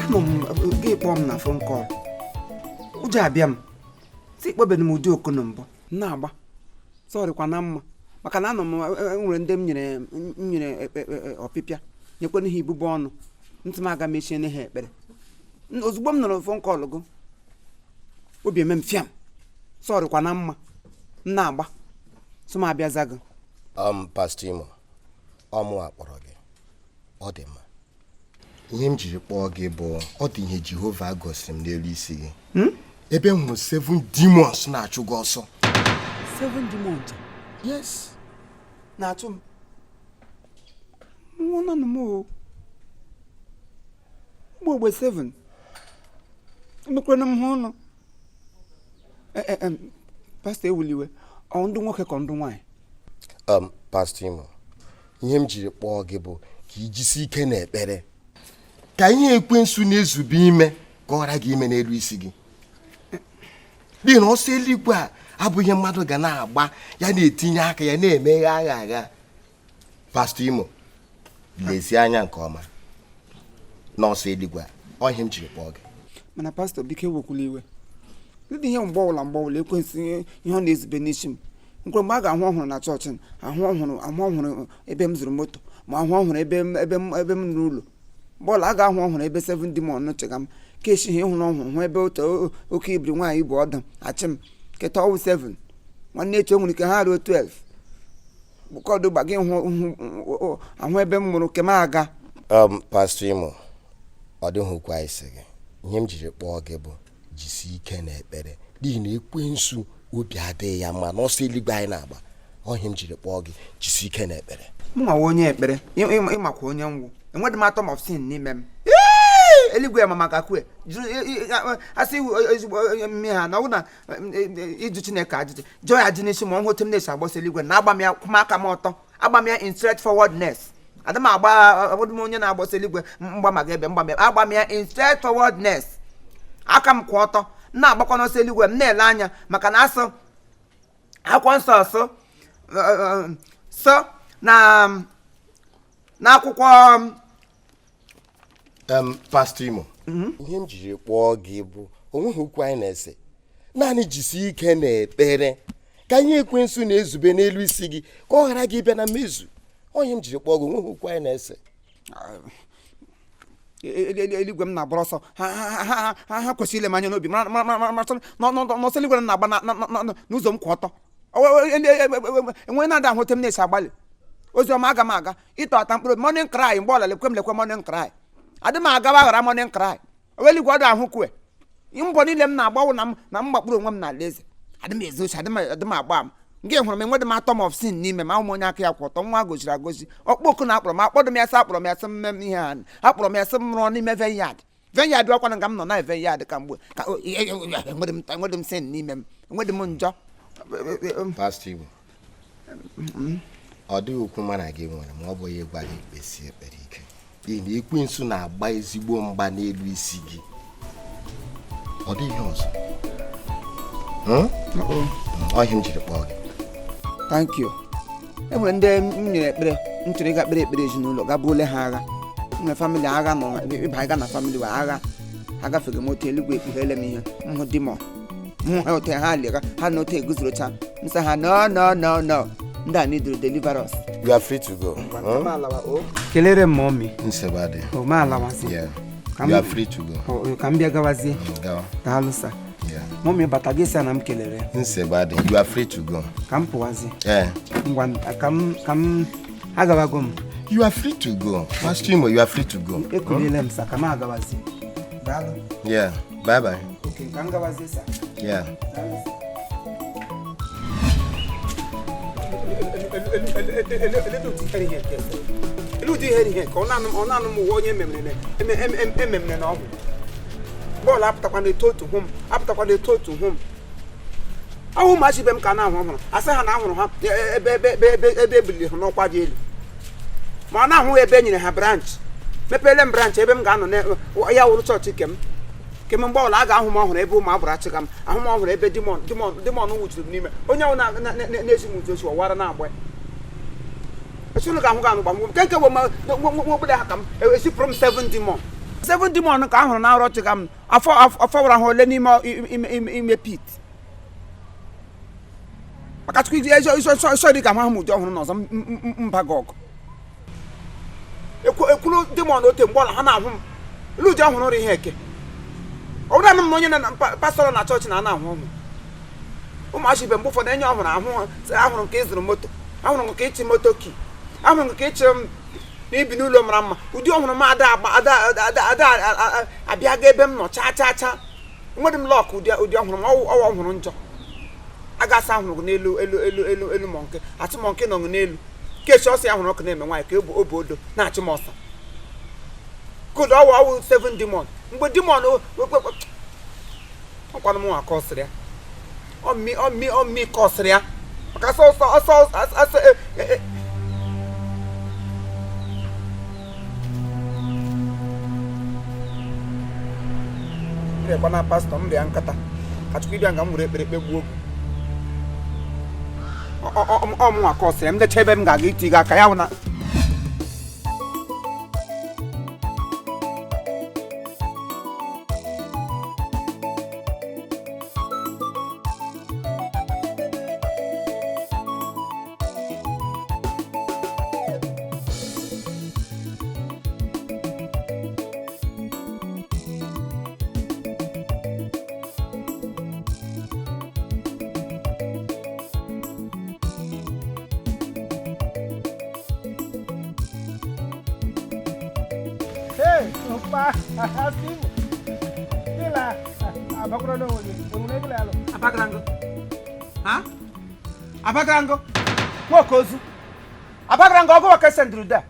Anọ m gị kpọọ m na phone call, ụjọ abịa m si kpọbeghị m ụdị oku na mbụ m na-agba sọrịkwa na mma, maka na anọ m enwere ndị m nyere ọpịpịa, nyekwana ha ibube ọnụ ntị m aga mechie ha ekpere. Ozugbo m nụrụ phone call gụ, obi eme m fiam, sọrịkwa na mma m na-agba sọ m abịaza gị. Pastor Imo, ọmụ a kpọrọ gị, ọ dị mma. Ihe m jiri kpọọ gị bụ ọ dị ihe Jehova gosiri m n'elu isi gị, ebe m hụrụ seven demons na-achụ gị ọsọ. Seven demons? Yes. Na-achụ m? Nwụnanụ m o ugbo ogbe 7 emekwara m ha ụnụ. Pastor, ewuliwe, ọ ndị nwoke ka ọ ndị nwaanyị? Pastor Imo, ihe m jiri kpọọ gị bụ ka ijisi ike n'ekpere, ka ihe ekwensu na-ezube ime ka ọ ghara gị ime n'elu isi gị, n'ihi na ọsọ eluigwe a abụghị mmadụ ga na-agba ya na-etinye aka ya na-emeghe agha agha. Pastor Imo, lezie anya nke ọma n'ọsọ eluigwe a. Ọ ihe m jiri kpọọ gị. Mana pastor, biko, ewekwula iwe. Ndị ihe mgbe ọbụla, mgbe ọbụla ekwensu ihe ọ na-ezube n'isi m nkwe, mgbe a ga-ahụ ọhụrụ na chọọchị m, ahụ ọhụrụ, ahụ ọhụrụ ebe m zụrụ moto, ma ahụ ọhụrụ ebe m rụrụ ụlọ, mgbe ọbụla a ga-ahụ ọhụrụ ebe seven demon chega m ka esighị ịhụrụ ọhụrụ hụ ebe otu oke ibiri nwaanyị bụ ọdụ achị m keta ọwụ 7, nwanne echi o nwere ike ha ruo 12 kọdụ gba gị hụ ahụ ebe m mụrụ ke m aga. Pastor Imo, ọ dịghị okwu anyị sị gị. Ihe m jiri kpọọ gị bụ jisie ike n'ekpere, n'ihi na ekwensu obi adịghị ya mma n'ọsọ eluigwe anyị na-agba. Ọ ihe m jiri kpọọ gị, jisie ike n'ekpere. Mụ nwawa onye ekpere, ịmakwa onye ngwụ, enweghị m atom of sin n'ime m. Ee, eluigwe ya ma maka kwe jụrụ asị iwu ezigbo onye mmehie ha na ọ bụ na ịjụ Chineke ajụjụ, jụọ ya ajụ n'isi ma ọ hụ otu m na-esi agbasa eluigwe na agba m ya kwụm aka m ọtọ, agba m ya in straightforwardness. Adị m agba, abụdị m onye na-agbasa eluigwe mgba maka ebe mgba m ya, agba m ya in straightforwardness, aka m kwụ ọtọ, m na-agbakwa n'ọsọ eluigwe, m na-ele anya maka na asụ akwụkwọ nsọ sụ sọ na n'akwụkwọ. Pastor Imo, ihe m jiri kpọọ gị bụ onweghị okwu anyị na-ese, naanị jisie ike n'ekpere ka ihe ekwensu na-ezube n'elu isi gị ka ọ ghara gị ịbịa na mmezu. Ọ ihe m jiri kpọọ gị, onweghị okwu anyị na-ese. Eluigwe m na-agbara ọsọ, ha kwesịrị ile m anya n'obi mara mara mara mara n'ọsọ eluigwe m na-agba n'ụzọ m kwụ ọtọ. Enwe na-ada ahụ otu m na-esi agbalị ozi ọma, aga m aga ịtọ ata mkpụrụ obi, morning cry, mgbe ọla lekwe m lekwe morning cry, adị m agawa aghara morning cry. Eluigwe ọdụ ahụ kwe mbọ niile m na-agbanwụ na m gbakpụrụ onwe m n'ala eze. Adị m ezu ochi, adị m agba m nke hụrụ m, enwedị m atom of sin n'ime m. Ahụ m onye aka ya kwụ ọtọ, nwa goziri agozi, ọkpọ oku na akpọrọ m, akpọdụ m ya sị, akpọrọ m ya sị m mee m ihe ha, akpọrọ m ya sị m rụọ n'ime vineyard, vineyard ọkwana nga m nọ na vineyard ka mgbe ka enwedị m sin n'ime m, enwedị m njọ. Pastor Imo, ọ dịghị okwu mụ na gị nwere ma ọ bụghị ịgwa gị kpesie ekpere ike, n'ihi na ekwensu na-agba ezigbo mgba n'elu isi gị. Ọ dịghị ihe ọzọ. Ọ ihe m jiri kpọọ gị. Thank you. E nwere ndị m nyere ekpere, m chọrọ ịga kpere ekpere ezinụlọ, ga buole ha agha. M nwere family agha nọ ịba ịga na family wa agha agafeghị m otu eluigwe ekpughere m ihe m hụ demon, m hụ otu ha lega ha na otu eguzorocha m sị ha, "No, no, no, no, ndị a need deliverance." You are free to go. Kelere m mummy. Nsogbu adịghị. O ma alawazi. Yeah. Ka You are free to go. Ka m bịa gawazie. Gawa. Daalụ sir. Yeah. Mummy bata gị sị na m kelere ya. Nsogbu adịghị. You are free to go. Ka m pụwazie. Yeah. Ngwa, ka m agawago m. You are free to go. Pastor Imo, you are free to go. Ekuliele m sir, ka m agawazie. Daalụ. Yeah. Bye bye. Ok, ka m gawazie sir. Yeah. Daalụ sir. Elu ụdị ihe ihe ka ọ na-anụ m uwe onye ememere na ọgwụ bọọlụ apụtakwa na-eto otu hụ m, apụtakwa na-eto otu hụ m ahụ. Ụmụazị ibe m ka na-ahụ ọhụrụ asị ha na ahụrụ ha ebe ebiliri ha n'ọkwa dị elu, ma ọ na-ahụ ebe e nyere ha branch, mepere m branch ebe m ga-anọ ya wụrụ chọọchị kem kem. Mgbe ọbụla a ga-ahụ m ọhụrụ ebe ụmụ agbụrụ achịga m ahụ m ọhụrụ ebe demon nwụchiri m n'ime onye ahụ na-ezi m ụzọ osi ọwara na-agba esi ụnụ ga-ahụ ga-anụ gbam nke nke bụ nwa obodo ha ka m esipụrụ m seven demon. Seven demon ka a hụrụ na nrọ chịga m afọ afọ wara ha ole n'ime ime pit. Maka Chukwu iji ezi dị ka m ahụ m ụdị ọhụrụ n'ọzọ mba gị ọgụ. Ekwuru demon ote mgbe ọla ha na-ahụ m elu ụdị ọhụrụ ihe eke. Ọ bụrụ na m na onye na pastọ na chọọchị na ana ahụ ọhụụ. Ụmụazị ibe mgbe ụfọdụ enye ọhụrụ ahụ ahụrụ nke ịzụrụ moto, ahụrụ nke ịchị moto ki, ahụrụ nke ịchị m na ibi n'ụlọ mara mma. Ụdị ọhụrụ m ada agba ada ada ada abịaga ebe m nọ chaa chaa chaa. Enweghị m luck ụdị ụdị ọhụrụ m ọwụ ọhụrụ njọ. Agasa ahụrụ gị n'elu elu elu elu elu monkey achụ monkey nọ n'elu kechi ọsọ ya hụrụ ọkụ na-eme nwaanyị ka ebu obu odo na-achụ m ọsọ. Good ọwụ ọwụ seven demon mgbe demon ọkwanụ m nwa ka ọ sịrị ya ọmị ọmị ọmị ka ọ sịrị ya maka ọsọ ọsọ ọsọ ọsọ m na pastọ m rịa nkata ka Chukwu ịbịa nga m were ekpere kpegbuo ọ mụnwa ka ọ sịrị m lecha ebe m ga-aga iti gị aka ya hụ na Hey, mpa, asị m gị la abakwara n'onwe gị enwere ego alụ. Abagrango. Ha? Abagrango. Nwoke ozu. Abagrango ọgụ nwoke senduru there.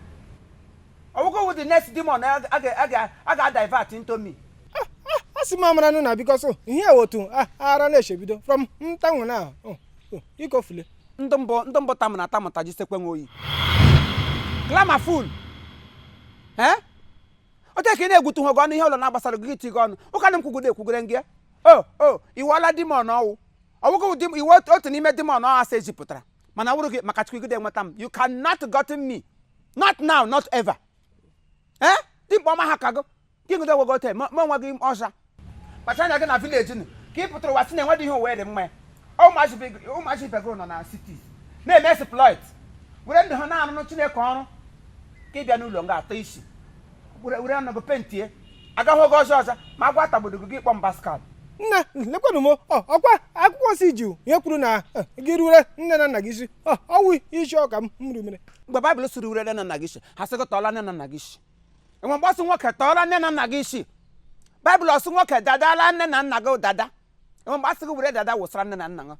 Ọgwụgwụ with the next demon a ga a ga divert into me. Asị m amara nụ na because ihe a otu ara na-echebido from ntanwụ na ikofule. Ndụ mbụ ndụ mbụ tamụ na atamụta jisekwe nwe oyi. Glamour fool. Eh? Ote ka ị na-egwutu ha gị ọnụ ihe ụlọ na-agbasara gị iti gị ọnụ. Ụka na m kwugodo ekwugoro gị. O o iwela demon ọwụ. Ọwụgwụ iwe otu n'ime demon ọ asa ejipụtara. Mana wụrụ gị maka Chukwu gide enweta m. You cannot gotten me. Not now, not ever. Eh? Dimkpa ọma ha ka gị. Gị ngụdo onwe gị ote ma onwe gị ọsha. Kpacha anya gị na village nụ ka ị pụtara ụwa si na enweghị ihe ụwa dị mma ya. Ụmụazị ibe gị nọ na cities na-eme exploit. Were ndụ ha na-arụrụ Chineke ọrụ ka ị bịa n'ụlọ nga atọ isi. Were were ọnụ gị pentie. Agaghị oge ọzọ ọzọ ma agwa tagbodo gị kpọm Pascal. Nna lekwanụ m ọkwa akwụkwọ nsọ iji ihe kwuru na gị rure nne na nna gị isi ọwụ isi ọka m rumere. Mgbe Baịbụl siri were nne na nna gị isi ha sị gị tọọla nne na nna gị isi. Enwe mgbe ọsị nwoke tọọla nne na nna gị isi. Baịbụl ọsị nwoke dadala nne na nna gị dada. Enwe mgbe asị gị were dada wụsara nne na nna gị.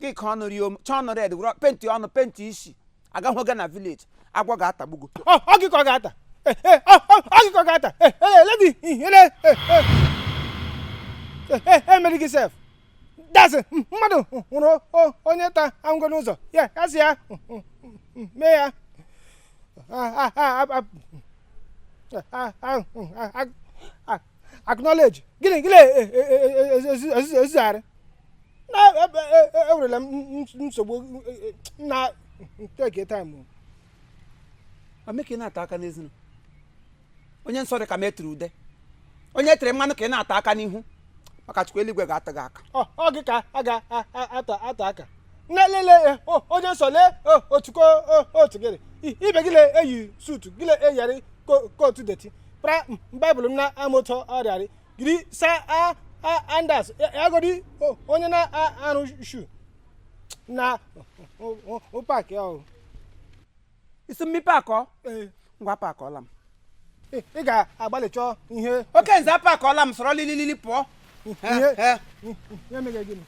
Gị ka ọnụ rio chọọ ọnụ red were penti ọnụ penti isi. Agaghị oge na village agwọ ga-atagbu gị. Ọ gị ka ọ ga-ata. Ọ gị ka ọ ga-ata. Lady ihe emere gị sef. Dasị mmadụ hụrụ onye ta angụ n'ụzọ ya ya sị ya mee ya acknowledge gịnị gịnị ezuzigharị na ewerela m nsogbu na take time. Ome ka ị na-ata aka n'ezinu. Onye nsọ dị ka m etiri ude. Onye tere mmanụ ka ị na-ata aka n'ihu. Maka Chukwu eluigwe ga-ata gị aka. Ọ gị ka a ga-ata ata aka. Nne lele onye nsọ lee otuko otu gịnị ibe gị le-eyi sutu gị le-eyarị kootu dirty pra baịbụl m na amoto ọrịarị giri sa andas agodi onye na-arụ shu na paakị ahụ. Isi mmepe akọ? Ngwa paakọọla m. Ị ga-agbalị chọọ ihe. Oke nze paakọọla m sọrọ lililili pụọ. Ihe mere gịnị?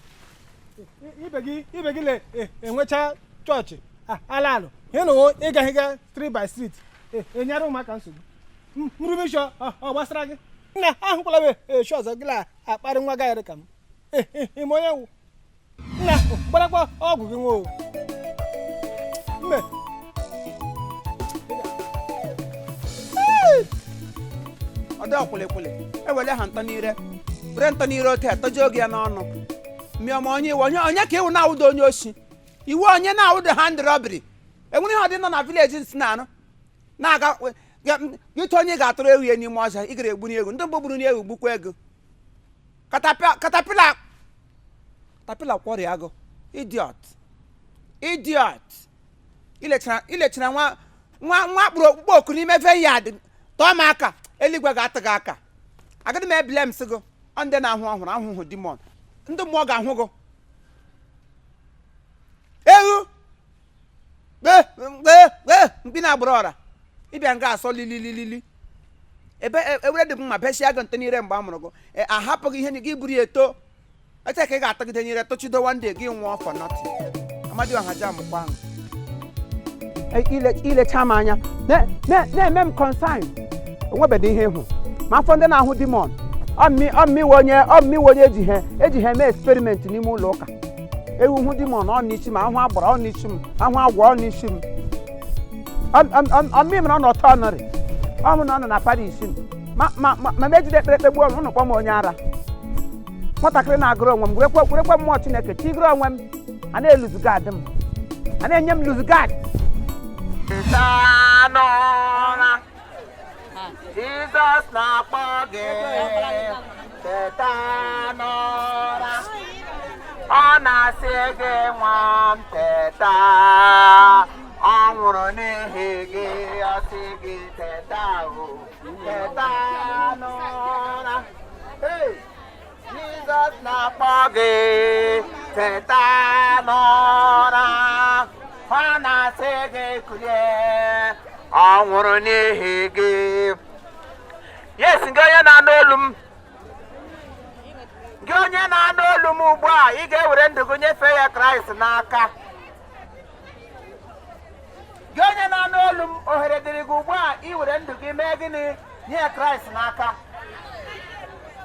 Ibe gị le-enwecha chọọchị ala alụ ihe na ịgaghị ga street by street enyere ụmụaka nsogbu. Nrubisho ọ gbasara gị? Nna ahụkwala m eshi ọzọ gị la akparị nwa gaghịrị ka m. Ime onye wụ? Nna gbarakwa ọgwụ gị nwa o. Mme. Ọ dị ọkwụlịkwụlị ewele ha ntọ n'ire were ntọ n'ire ote tọjee oge ya n'ọnụ mmịọma onye iwe onye onye ka iwu na-awụdo onye oshi iwu onye na-awụdo hand robbery enwere ihe ọdị nọ na village nsi na-arụ na-aga Gị tụọ onye ga-atụrụ ewu ya n'ime ọhịa, ị gara egburu ewu. Ndị mbụ gburu ewu gbukwa ego. Katapila katapila kwọrịa agụ. Idiot, idiot. Ilechara nwa nwa nwa kpụrụ okpukpe oku n'ime vineyard tọọ m aka. Eluigwe ga-atụ gị aka. Agaghị m ebile m sị gị ọ ndị na-ahụ ọhụrụ ahụhụ demon, ndị mmụọ ga-ahụ gị. Ewu kpee kpee kpee mkpi na-agbụrụ ọra ịbịa nga asọ lilililili ebe ewere dị mma besịa gị ntị n'ire mgbe a mụrụ gị. Ahapụghị ihe gị buru ya eto eche ka ị ga-atagide nyere tụchido one day gị nwụọ for nothing. Amadioha ji amụkwa ahụ. Ilecha m anya na-eme m concern, onwebeghị ihe ịhụ ma afọ ndị na-ahụ demon. Ọmmiwe onye, ọmmiwe onye eji ha eme experiment n'ime ụlọ ụka. Ewu hụ demon ọ n'isi m, ahụ agbara ọ n'isi m, ahụ agwọ ọ n'isi m. Ọmmi mere ọ nọ tọnọrị ọ mụ na ọ nọ na parish m ma ma ma ma m ejide ekpere kpegbuo m. Ụnụ kpọọ m onye ara. Nwatakịrị na-agụrụ onwe m, werekwe mmụọ Chineke tigoro onwe m. A na-eluzu guard m, a na-enye m lose guard. Teta n'ụra, Jizọs na-akpọ gị. Teta n'ụra, ọ na-asị gị, nwa m, teta. Ọ nwụrụ n'ihi gị. Ọ sị gị teta o, teta n'ụra. Hey! Jizọs na-akpọ gị, teta n'ụra. Ọ na-asị gị kulie, ọ nwụrụ n'ihi gị. Yes, gị onye na-anụ olu m, gị onye na-anụ olu m ugbu a, ị ga-ewere ndụ gị nyefee ya Kraịst n'aka. Gị onye na-anụ olu m, ohere dịrị gị ugbu a iwere ndụ gị mee gịnị? Nye ya Kraịst n'aka.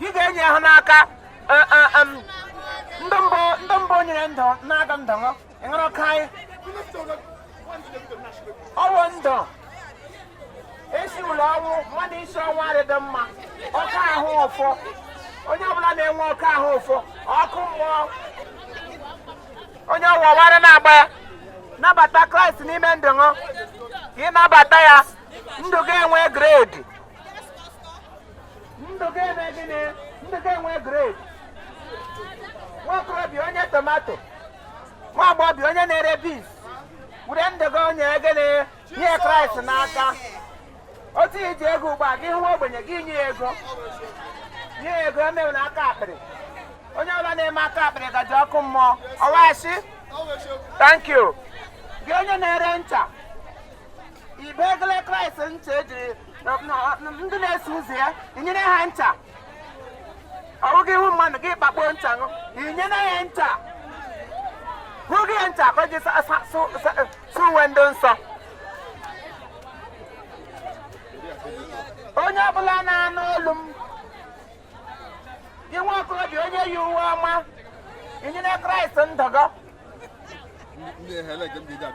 Gị ga-enye ha n'aka. Ndụ mbụ, ndụ mbụ nyere ndụ n'aka ndụ ị ṅụrụ kaị ọwụ ndụ esi ụlọ ọnwụ mmadụ isi ọnwụ adịdị mma. Ọkụ ahụ ụfụ, onye ọbụla na-enwe ọkụ ahụ ụfụ, ọkụ mmụọ, onye ọwụwarị na-agba ya. Nabata Kraịst n'ime ndụ ṅụ. Ka ị nabata ya, ndụ gị enwe grade. Ndụ gị eme gịnị? Ndụ gị enwe grade. Nwa okorobịa onye tomato, nwa agbọghọbịa onye na-ere beans, were ndụ gị onye gịnị? Nye Kraịst n'aka. Otu iji ego ugbu a, gị hụ ogbenye, gị nye ya ego, nye ya ego. Emewe na aka akpịrị. Onye ọbụla na-eme aka akpịrị gaji ọkụ mmụọ. Ọwashi, thank you. Gị onye na-ere ncha, ibe egele Kraịst ncha ejiri ndị na-eso ụzọ ya inyere ha ncha. Ọ bụghị ihu mmadụ gị kpakpuo ncha ṅụ inyere ya ncha. Hụ gị ya ncha ka o ji sụ uwe ndị nsọ. Onye ọbụla na-anụ olu m, gị nwa okorobịa onye yi uwe ọma, inyere Kraịst ndụ gị.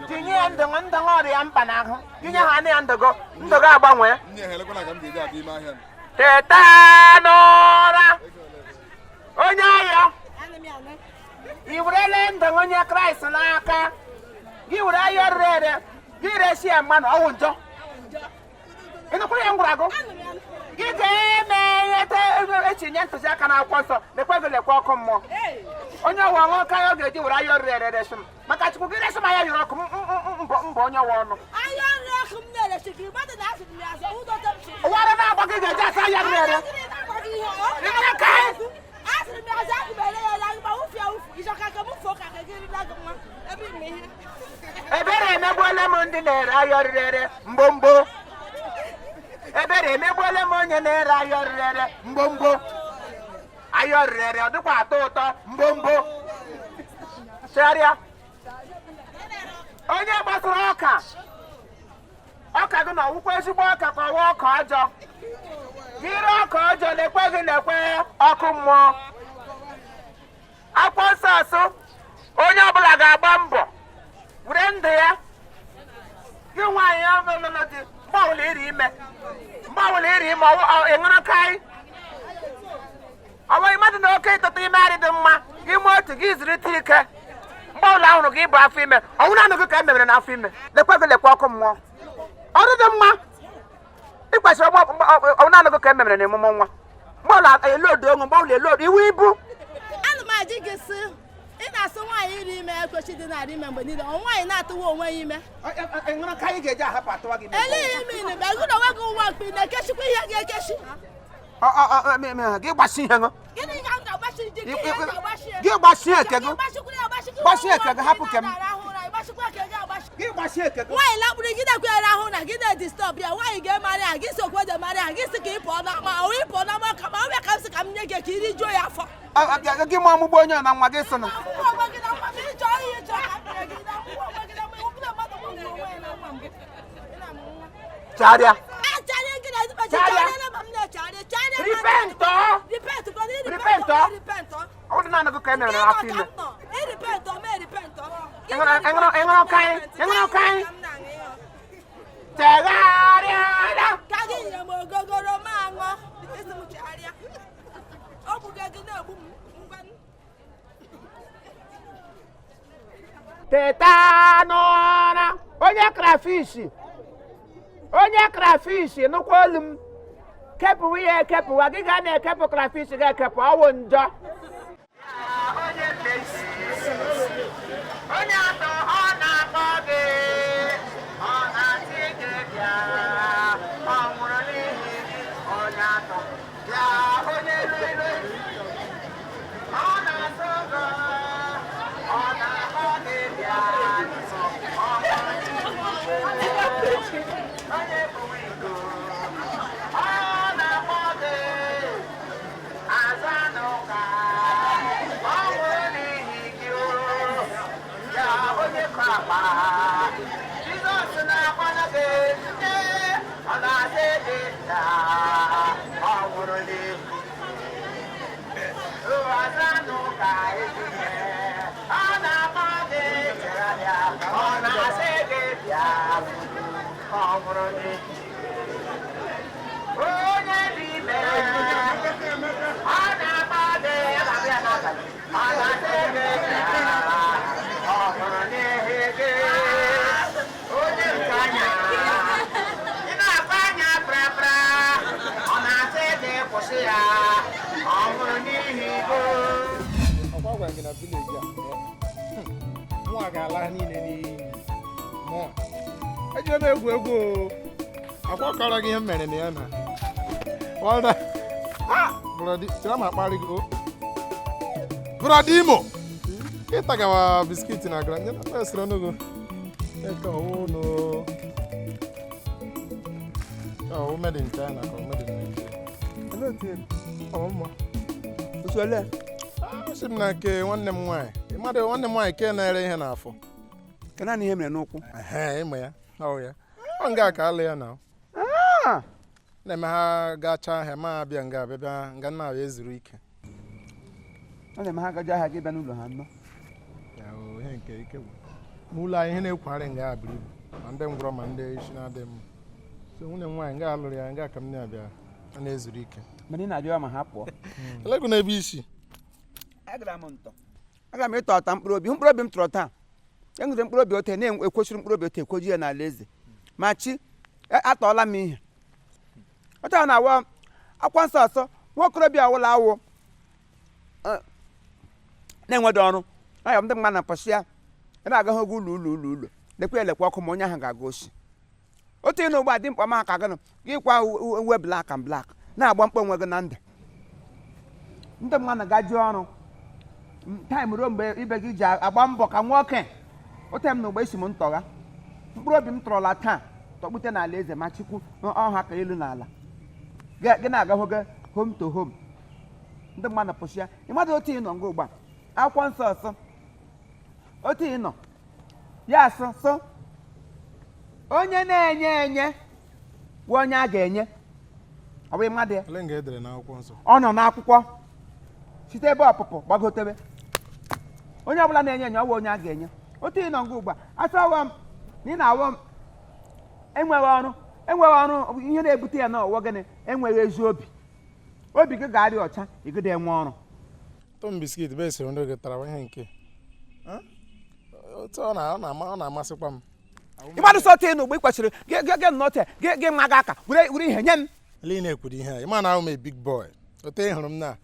Tinye ya ndụ ndụ ọrịa mkpa n'ahụ. Inye ha ya ndụ gị, ndụ gị agbanwee. Teta n'ụra, onye ahịa, ị werela ndụ onye Kraịst n'aka gị. Were ahịa rere ere gị resi ya mmanụ ọwụ njọ. Ị nụkwara ya m gwara gị? Gị ga-eme ihe echi nye ntụziaka n'akwụkwọ nsọ. Lekwe gị, lekwe ọkụ mmụọ. Onye ọwa ọṅụ ka ọ ga-eji were ahịa rere ere resi m maka Chukwu. Gị resi m ahịa yọrọ ọkụ mbọ mbọ onye ọwa ọnụ. Ahịa nri ọkụ m na-eresi gị, mmadụ na-asịrị m ya azụ, ụdọta m chiri. Ụwara na-agba gị ga-eji asa ahịa rere ere. Gịnị na-agba gị ihe? Ọ Ị ka anyị? Asịrị m ya azụ, aga m ere ya ere, aga m awụfu ya awụfu. Ịchọ ka m fuo ka gị rila gị nwa ebe ime ihe. Ebere emegbuola m ndị na-ere ahịa rere ere mgbomgbo. Ebere emegbuola m onye na-ere ahịa rere ere mgbomgbo. Ahịa rere ere ọ dịkwa atọ ụtọ mgbomgbo. Chegharịa. Onye gbasara ọka, ọka gị na ọwụkwa ezigbo ọka ka ọwa ọka ọjọọ gị ree ọka ọjọọ, lekwe gị, lekwe ọkụ mmụọ. Akwụkwọ nsọ asụ onye ọbụla ga-agba mbọ were ndụ ya. Gị nwaanyị ọlụlụ di, mgbe ọbụla iri ime, mgbe ọbụla iri ime, ịṅụrụ kaị ọ bụghị mmadụ na oke ịtụtụ ime adị dị mma. Gị mụọ otu gị zụrịta ike. Mgbe ọbụla ahụrụ gị ịbụ afọ ime, ọnwụ naanị gị ka e mebere n'afọ ime, lekwe gị, lekwe ọkụ mmụọ. Ọrụ dị mma. Ị kwesịrị ọ naanị gị ka e memere na emume nwa mgbe ọla elodo onwe mgbe ọla elodo iwu ibu. Ana m ajụ gị sị, ị na-asị nwaanyị iri ime ekwesị dị na-arị ime mgbe niile, ọ nwaanyị na-atụwa onwe ya ime? Enwere ka anyị ga-eji ahapụ atụwa gị ime? Eleghị ime ime mgbe gị na onwe gị nwa mkpi na-ekechikwa ihe ga-ekechi. Gị gbasi ihe ṅụ. Gịnị ka m ga-agbachi ji? Gị ihe ga-agbachi ya? Gị gbasi eke gị. Gbachikwara ya agbachi. Gbachi eke gị, hapụ ke m. Na-arahụ ụra, ịgbachikwa eke gị agbachi. Gị gbasi eke gị. Nwaanyị lakpuru gị na-ekwe rahụ na gị na-edistọb ya. Nwaanyị ga-emarị ya gị si okwe marị ya gị si ka ị pụọ n'ama ọ ị pụọ n'ama ka ma ọ bịa ka m si ka m nye gị ka iri juo ya afọ. Gị mụọ amụgbọ onye na nwa gị sị na Akwụkwọ onwe gị na nwa m, ịchọ ihe ịchọ ka m nye gị na akwụkwọ onwe gị na nwa m, ọbụla mmadụ nwere onwe ya na nwa m. Ị na-amụ nwa. Chagharịa. Acharịa gị na ezigbo Charịa. charịa ma m na-echarịa charịa ma Repent ọ. Repent ọ, ị Repent repent ọ. ọ, repent ọ. Ọ dị naanị gị ka e mere na afọ ime. Ị repent ọ, ma repent ọ. Ịṅụrụ ọka anyị? Ịṅụrụ ọka anyị? Chegharịa. Ka gị nyere m ogogoro ma aṅụ isi m chegharịa. Ọ gbuga gị na-egbu m ngwa. Teta n'ụra, onye krafish, onye krafish, nụkwa olu m. Kepụwa ya ekepụwa gị ga na-ekepụ krafish ga-ekepụ ọwụ njọ. Onye atọ ọ na-akpọ gị, ọ na-asị gị bịa, ọ nwụrụ n'ihi gị. Onye atọ bịa, onye rere, ọ na-asụ gị, ọ na-akpọ gị bịa, ọ nwụrụ n'ihi gị. Onye bụ iko, ọ na-akpọ gị, aza n'ụka, ọ nwụrụ n'ihi gị o. Ya onye kọ akpa, Jizọs na-akpọrọ gị, nne, ọ na-asị gị taa, ọ nwụrụ n'ihi aza n'ụka ejike, ọ na-akpọ gị, chegharịa, ọ na-asị gị bịa, ọ nwụrụ n'ihi onye dị ime, ọ na-akpọ gị, ya na-abịa n'abalị, ọ na-asị gị bịa, ọ nwụrụ n'ihi gị. Onye nke anya ị na-akpa anya prapra, ọ na-asị gị kwụsị ya, ọ nwụrụ n'ihi gị. Ọkwa gwara gị na village a, mụnwa ga-ala ha niile n'iyi. Mụnwa ejire m egwu egwu o. Akwa kọrọ gị ihe m mere na ya na ọda brother chere ma akparị gị o. Brother Imo, ịtagawa biscuit na gara nye na esiri ọnụgo eke ọwụ no ọwụ made in China ka ọ made in Nigeria. Ọ mma. Asị m na nke nwanne m nwaanyị, mmadụ nwanne m nwaanyị nke na-ere ihe n'afọ. Ka naanị ihe mere n'ụkwụ. Ehe, ịmụ ya ọ ya ọ nga ka alụ ya na na-eme ha gachaa ahịa ma abịa nga abịa bịa nga nna abịa ezuru ike. Ọ na-eme ha gaji ahịa gị bịa n'ụlọ ha nnọọ. Ya o, ihe nke ike gwụ n'ụlọ anyị, ihe na-ekwugharị nga buru ibu, ma ndị ngwọrọ ma ndị isi na-adị mma. So nwunye m nwaanyị nga alụrụ ya nga ka m na-abịa a na-ezuru ike. Mana ị na-abịa ma ha pụọ. Elego n'ebe isi. Agara m ntọ, aga m ịtọ ọta mkpụrụ obi, mkpụrụ obi m tọrọ taa. Enwere mkpụrụ obi ote na-ekwesịrị mkpụrụ obi ote ekwoju ya n'ala eze ma chi atọọla m ihe ọta na-awa akwa nsọ ọsọ. Nwa okorobịa awụla awụ na-enwedo ọrụ aya ndị mmadụ na-apọsị ya ebe agaghị oge ụlọ ụlọ ụlọ ụlọ lekwa elekwa ọkụ ma onye ahụ ga-aga osi otu ị na ugbu a dị mkpa ma ka gịnụ gị kwa uwe black and black na-agba mkpa onwe gị na ndụ. Ndị mmadụ gaji ọrụ time ruo mgbe ibe gị ji agba mbọ ka nwoke ote m na ugbo esi m ntọgha mkpụrụ obi m tọrọla taa tọgbute n'ala eze ma chukwu ọha ka elu n'ala gị na-aga hoge home to home. Ndị mmadụ pụsị ya ị mmadụ otu ị nọ nga ugbu a akwụkwọ nsọ ọsọ otu ị nọ ya asụ sụ onye na-enye enye bụ onye a ga-enye ọ bụghị mmadụ ya. Ele nga edere n'akwụkwọ nsọ. Ọ nọ n'akwụkwọ site ebe ọpụpụ gbagotebe onye ọbụla na-enye enye ọ bụ onye a ga-enye. Otu ị nọ nga ugbu a asọwa m na ị na-awọ m enweghị ọrụ, enweghị ọrụ ihe na-ebute ya n'ọwọ gịnị? Enweghị ezi obi. Obi gị ga-adị ọcha ịgịda enwe ọrụ. Tom biscuit bụ esiri ndị gị tara ihe nke otu ọ na-amasịkwa m. Ịgbadụ sọ tee n'ugbo ị kwesịrị gị nnọọ te gị nwa gị aka were were ihe nye m. Ele na-ekwuru ihe a, ị ma na ahụ m a big boy. Ote ị hụrụ m na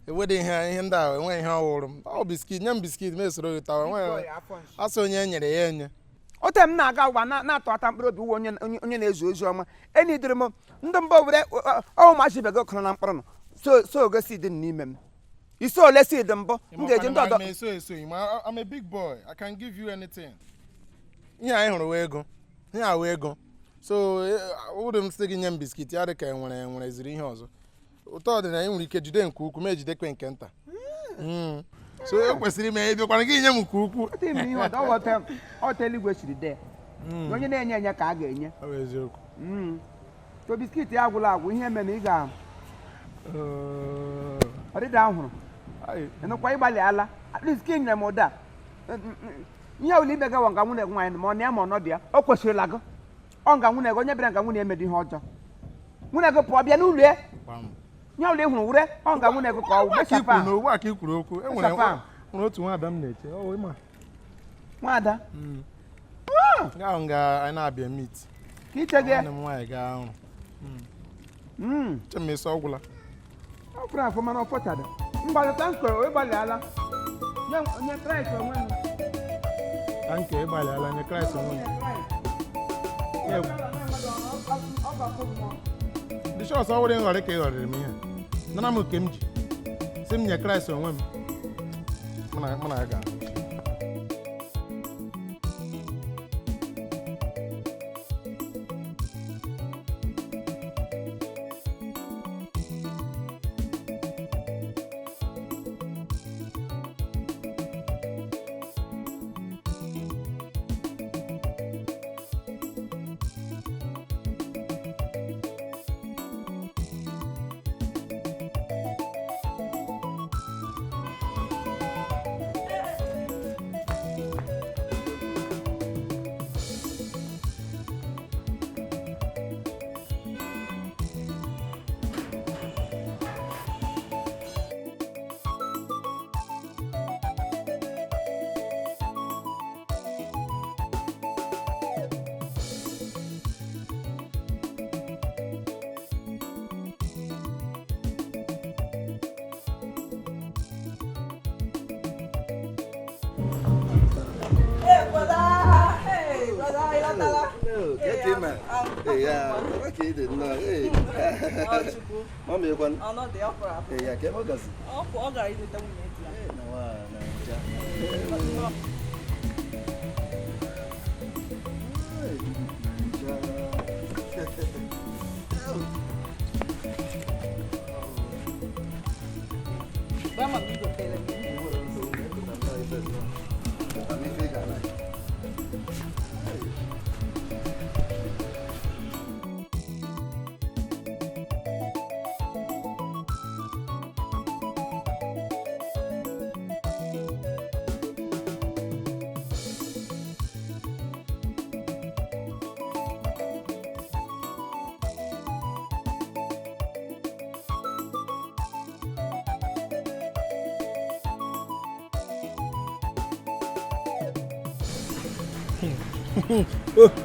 ewede ihe ndị a, enweghị ihe ọhụrụ m. Ọ biscuit, nye m biscuit, m esoro gị tawa. Enweghị asị onye e nyere ya enye. Ote m na-aga ụwa na-atụ ata mkpụrụ obi uwe onye na-ezu ozi ọma enidiri m ndị mba were ọwụ machi ibe gị kụrụ na mkpụrụ nọ so ogosi dị n'ime m isi ole si dị mbụ m ga-eji ndị ọdọ. Eso eso, I'm a big boy, I can give you anything. Ihe anyị hụrụ wee ego, ihe a wee ego. So ụdị m sị gị nye m biscuit ya dị ka enwere ziri ihe ọzọ. Ụtọ dị na ị nwere ike jide nke ukwu ma ejidekwe nke nta. So e kwesịrị ime ịbịakwana gị nye m nke ukwu. Ọta eluigwe siri dee onye na-enye enye ka a ga-enye. Ọ bụ eziokwu. To biscuit ya agwụla agwụ, ihe mere ị ga ọdịda ahụrụ ịnụkwa ịgbalị ala at least ka nyere m ụda ihe ọbụla ime gawa nga nwunye nwaanyị ma ọ na ya ma ọ nọdụ ya o kwesịrịla gị ọ nga nwunye gị onye bịara nga nwunye emedi ihe ọjọọ nwunye gị pụọ bịa n'ụlọ ya ihe ọbụla ị hụrụ wure ọ nga nwunye gị ka ọ mechapụ ahụ. Ugbu a ka i kwuru okwu, e nwere otu nwaada m na-eche nwaada ahụ nga anyị na-abịa meet ka iche gị nwanne m nwaanyị gaa ọrụ che m esi ọgwụla ọ fụrụ afọ mana ọ fọchada mgbalịta nkoro ịgbalịala nye Kraịst onwe m. Ka nke ịgbalịala nye Kraịst onwe m. Bishọs ọ wụrụ nghọrị ka ị ghọrịrị m ihe nara m nke m ji si m nye Kraịst onwe m mụ na ya ga.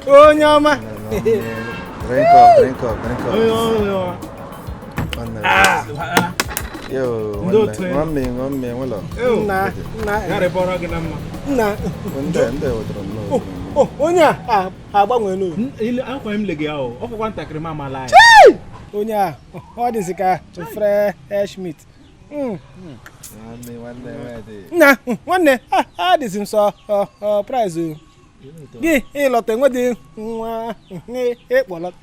Onye ọma. Drink up, drink up, drink up. Yo, nwanne, nwanne, nwụlọ. Nna, nna. Nna. Ndị ndị wetara nnọọ. Onye a agbanwe n'o. Akwa m lege ya o, ọ fọkwa ntakịrị m amala ya. Onye a, ọ dịzị ka fresh meat. Nwanne, nwanne, nwanne. Nna, nwanne, a dịzị m sọ prize o. Gị ịlọta enwedị nwa ịkpọlọta.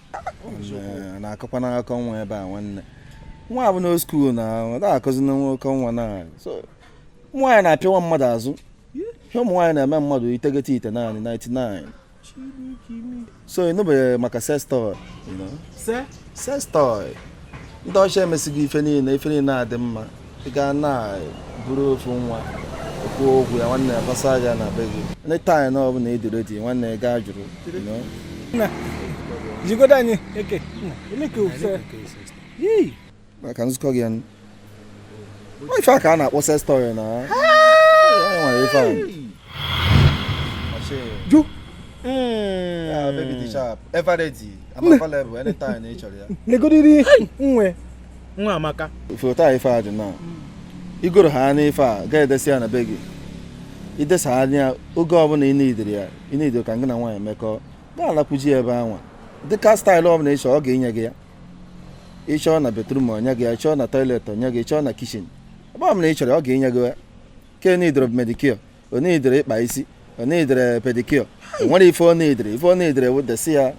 Na-akọkwa n'akụkọ nwa ebe a nwanne. Nwa bụ na skuul na ọ na-akụzi na nwoke nwa na so nwaanyị na-apịawa mmadụ azụ. Ihe ụmụ nwaanyị na-eme mmadụ itegete ite naanị 99. So ị nụbeghị maka sex toy, you know? Sex toy. Ndị ọcha emesighị ife niile adị mma. Ị gaa na buru ofu nwa okwu okwu ya nwanne ya gbasa ya na be gị. Anytime na ọ bụla ị dị ready nwanne gaa jụrụ, you know? Jigodo anyị eke. Maka nzukọ gị ife a ka a na-akpọ sex toy na. Nwere ife a. Ju. Yeah, baby dị sharp. Ever ready. I'm available anytime ị chọrọ ya. Legodiri nwe. Nwa amaka. Foto a ife a dị na igoro ha n'ife a ga-edesi ya na be gị, idesa anya oge ọbụla ị nidiri ya, ị nidiri ka gị na nwaanyị mekọọ, ga-alakwuji ya ebe anwa dịka style ọbụla ị chọọ, ọ ga-enye gị ya. Ịchọọ na bedroom, onye gị ya. Ịchọọ na toilet, onye gị. Ịchọọ na kitchen, ebe ọbụla ị chọrọ, ọ ga-enye gị ya. Ke nidiri manicure, o nidiri ịkpa isi, o nidiri pedicure, o nwere ife ọ nidiri, ife ọ nidiri wụ desi ya,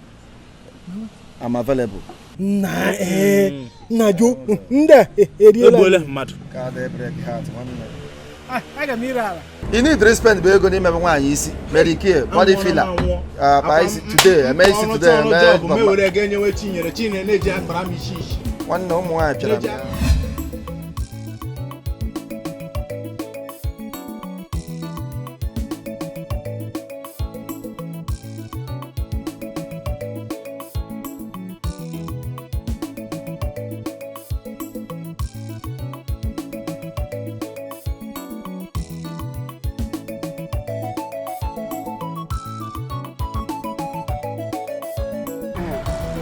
I'm available. Na ee, nna jo ndị a eriela. Egbuola mmadụ. Ka dị break heart nwanne. Aga m ire ala. You need to spend bụ ego n'ime nwaanyị isi, manicure, body filler, akpa isi today, eme isi today, ọrụ eme job m ewere ego enyewe Chinyere, Chinyere na-eji akpara m isi isi. Nwanne, ụmụ nwaanyị pịara m.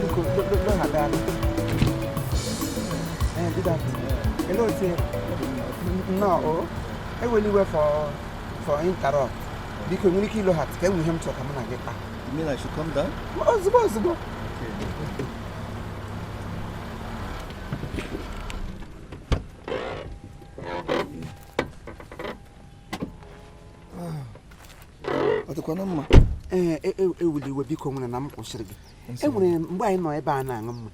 Biko, lọghata. Ee, good afternoon. Hello, otu nnọọ o ewela iwe for interrupt. Biko, nwere ike ịlọghata ka enwe ihe m chọrọ ka mụ na gị kpaa. You mean I should come down? Ozugbo ozugbo. Ọ dịkwana mma. Ee, ewela iwe biko, nwere na m kwụsịrị gị. Enwere mgbe anyị nọ ebe a na-aṅụ mma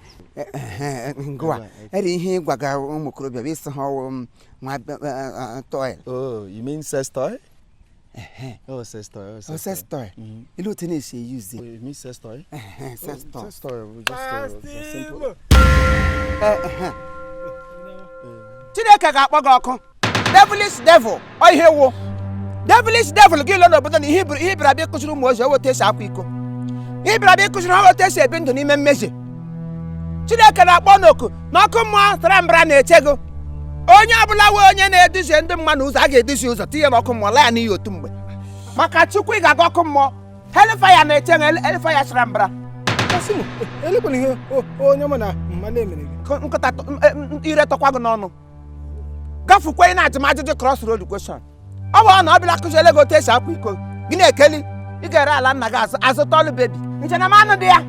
ngụwa ere ihe ịgwaga ụmụ okorobịa bụ ịsị ha ọwụ m nwa toy. Oh, you mean sex toy? Oh, sex toy. Oh, sex sex toy. toy. Ele otu na-esi eyuzi Oh, you mean sex toy? Sex toy. Sex toy. We just simple. Ehe. Chineke ga-akpọ gị ọkụ, devilish devil. Ọ ihe wụ devilish devil gị lọ n'obodo na ihe ihe bịara bịa ịkụziri ụmụ ozi otu esi akwa iko, ihe bịara bịa ịkụziri ha otu esi ebi ndụ n'ime mmehie. Chineke na-akpọ n'oku na ọkụ mmụọ tara mbara na-eche gị. Onye ọbụla wee onye na-eduzie ndị mmadụ ụzọ a ga-eduzi ụzọ tinye n'ọkụ mmụọ laa ya n'iyi otu mgbe. Maka Chukwu, ị ga-aga ọkụ mmụọ, hellfire na-eche gị, hellfire sara mbara. Asị m, elekwana ihe onye mụ na mmadụ emere gị. Nkịta ire tọkwa gị n'ọnụ, gafukwe ị na-ajụ m ajụjụ cross road question. Ọ bụ na ọ bịala kụziele gị otu esi akwa iko, gị na-ekeli. Ị ga-ere ala nna gị azụ azụta ọlụ bebi nchenamanụ dị ya.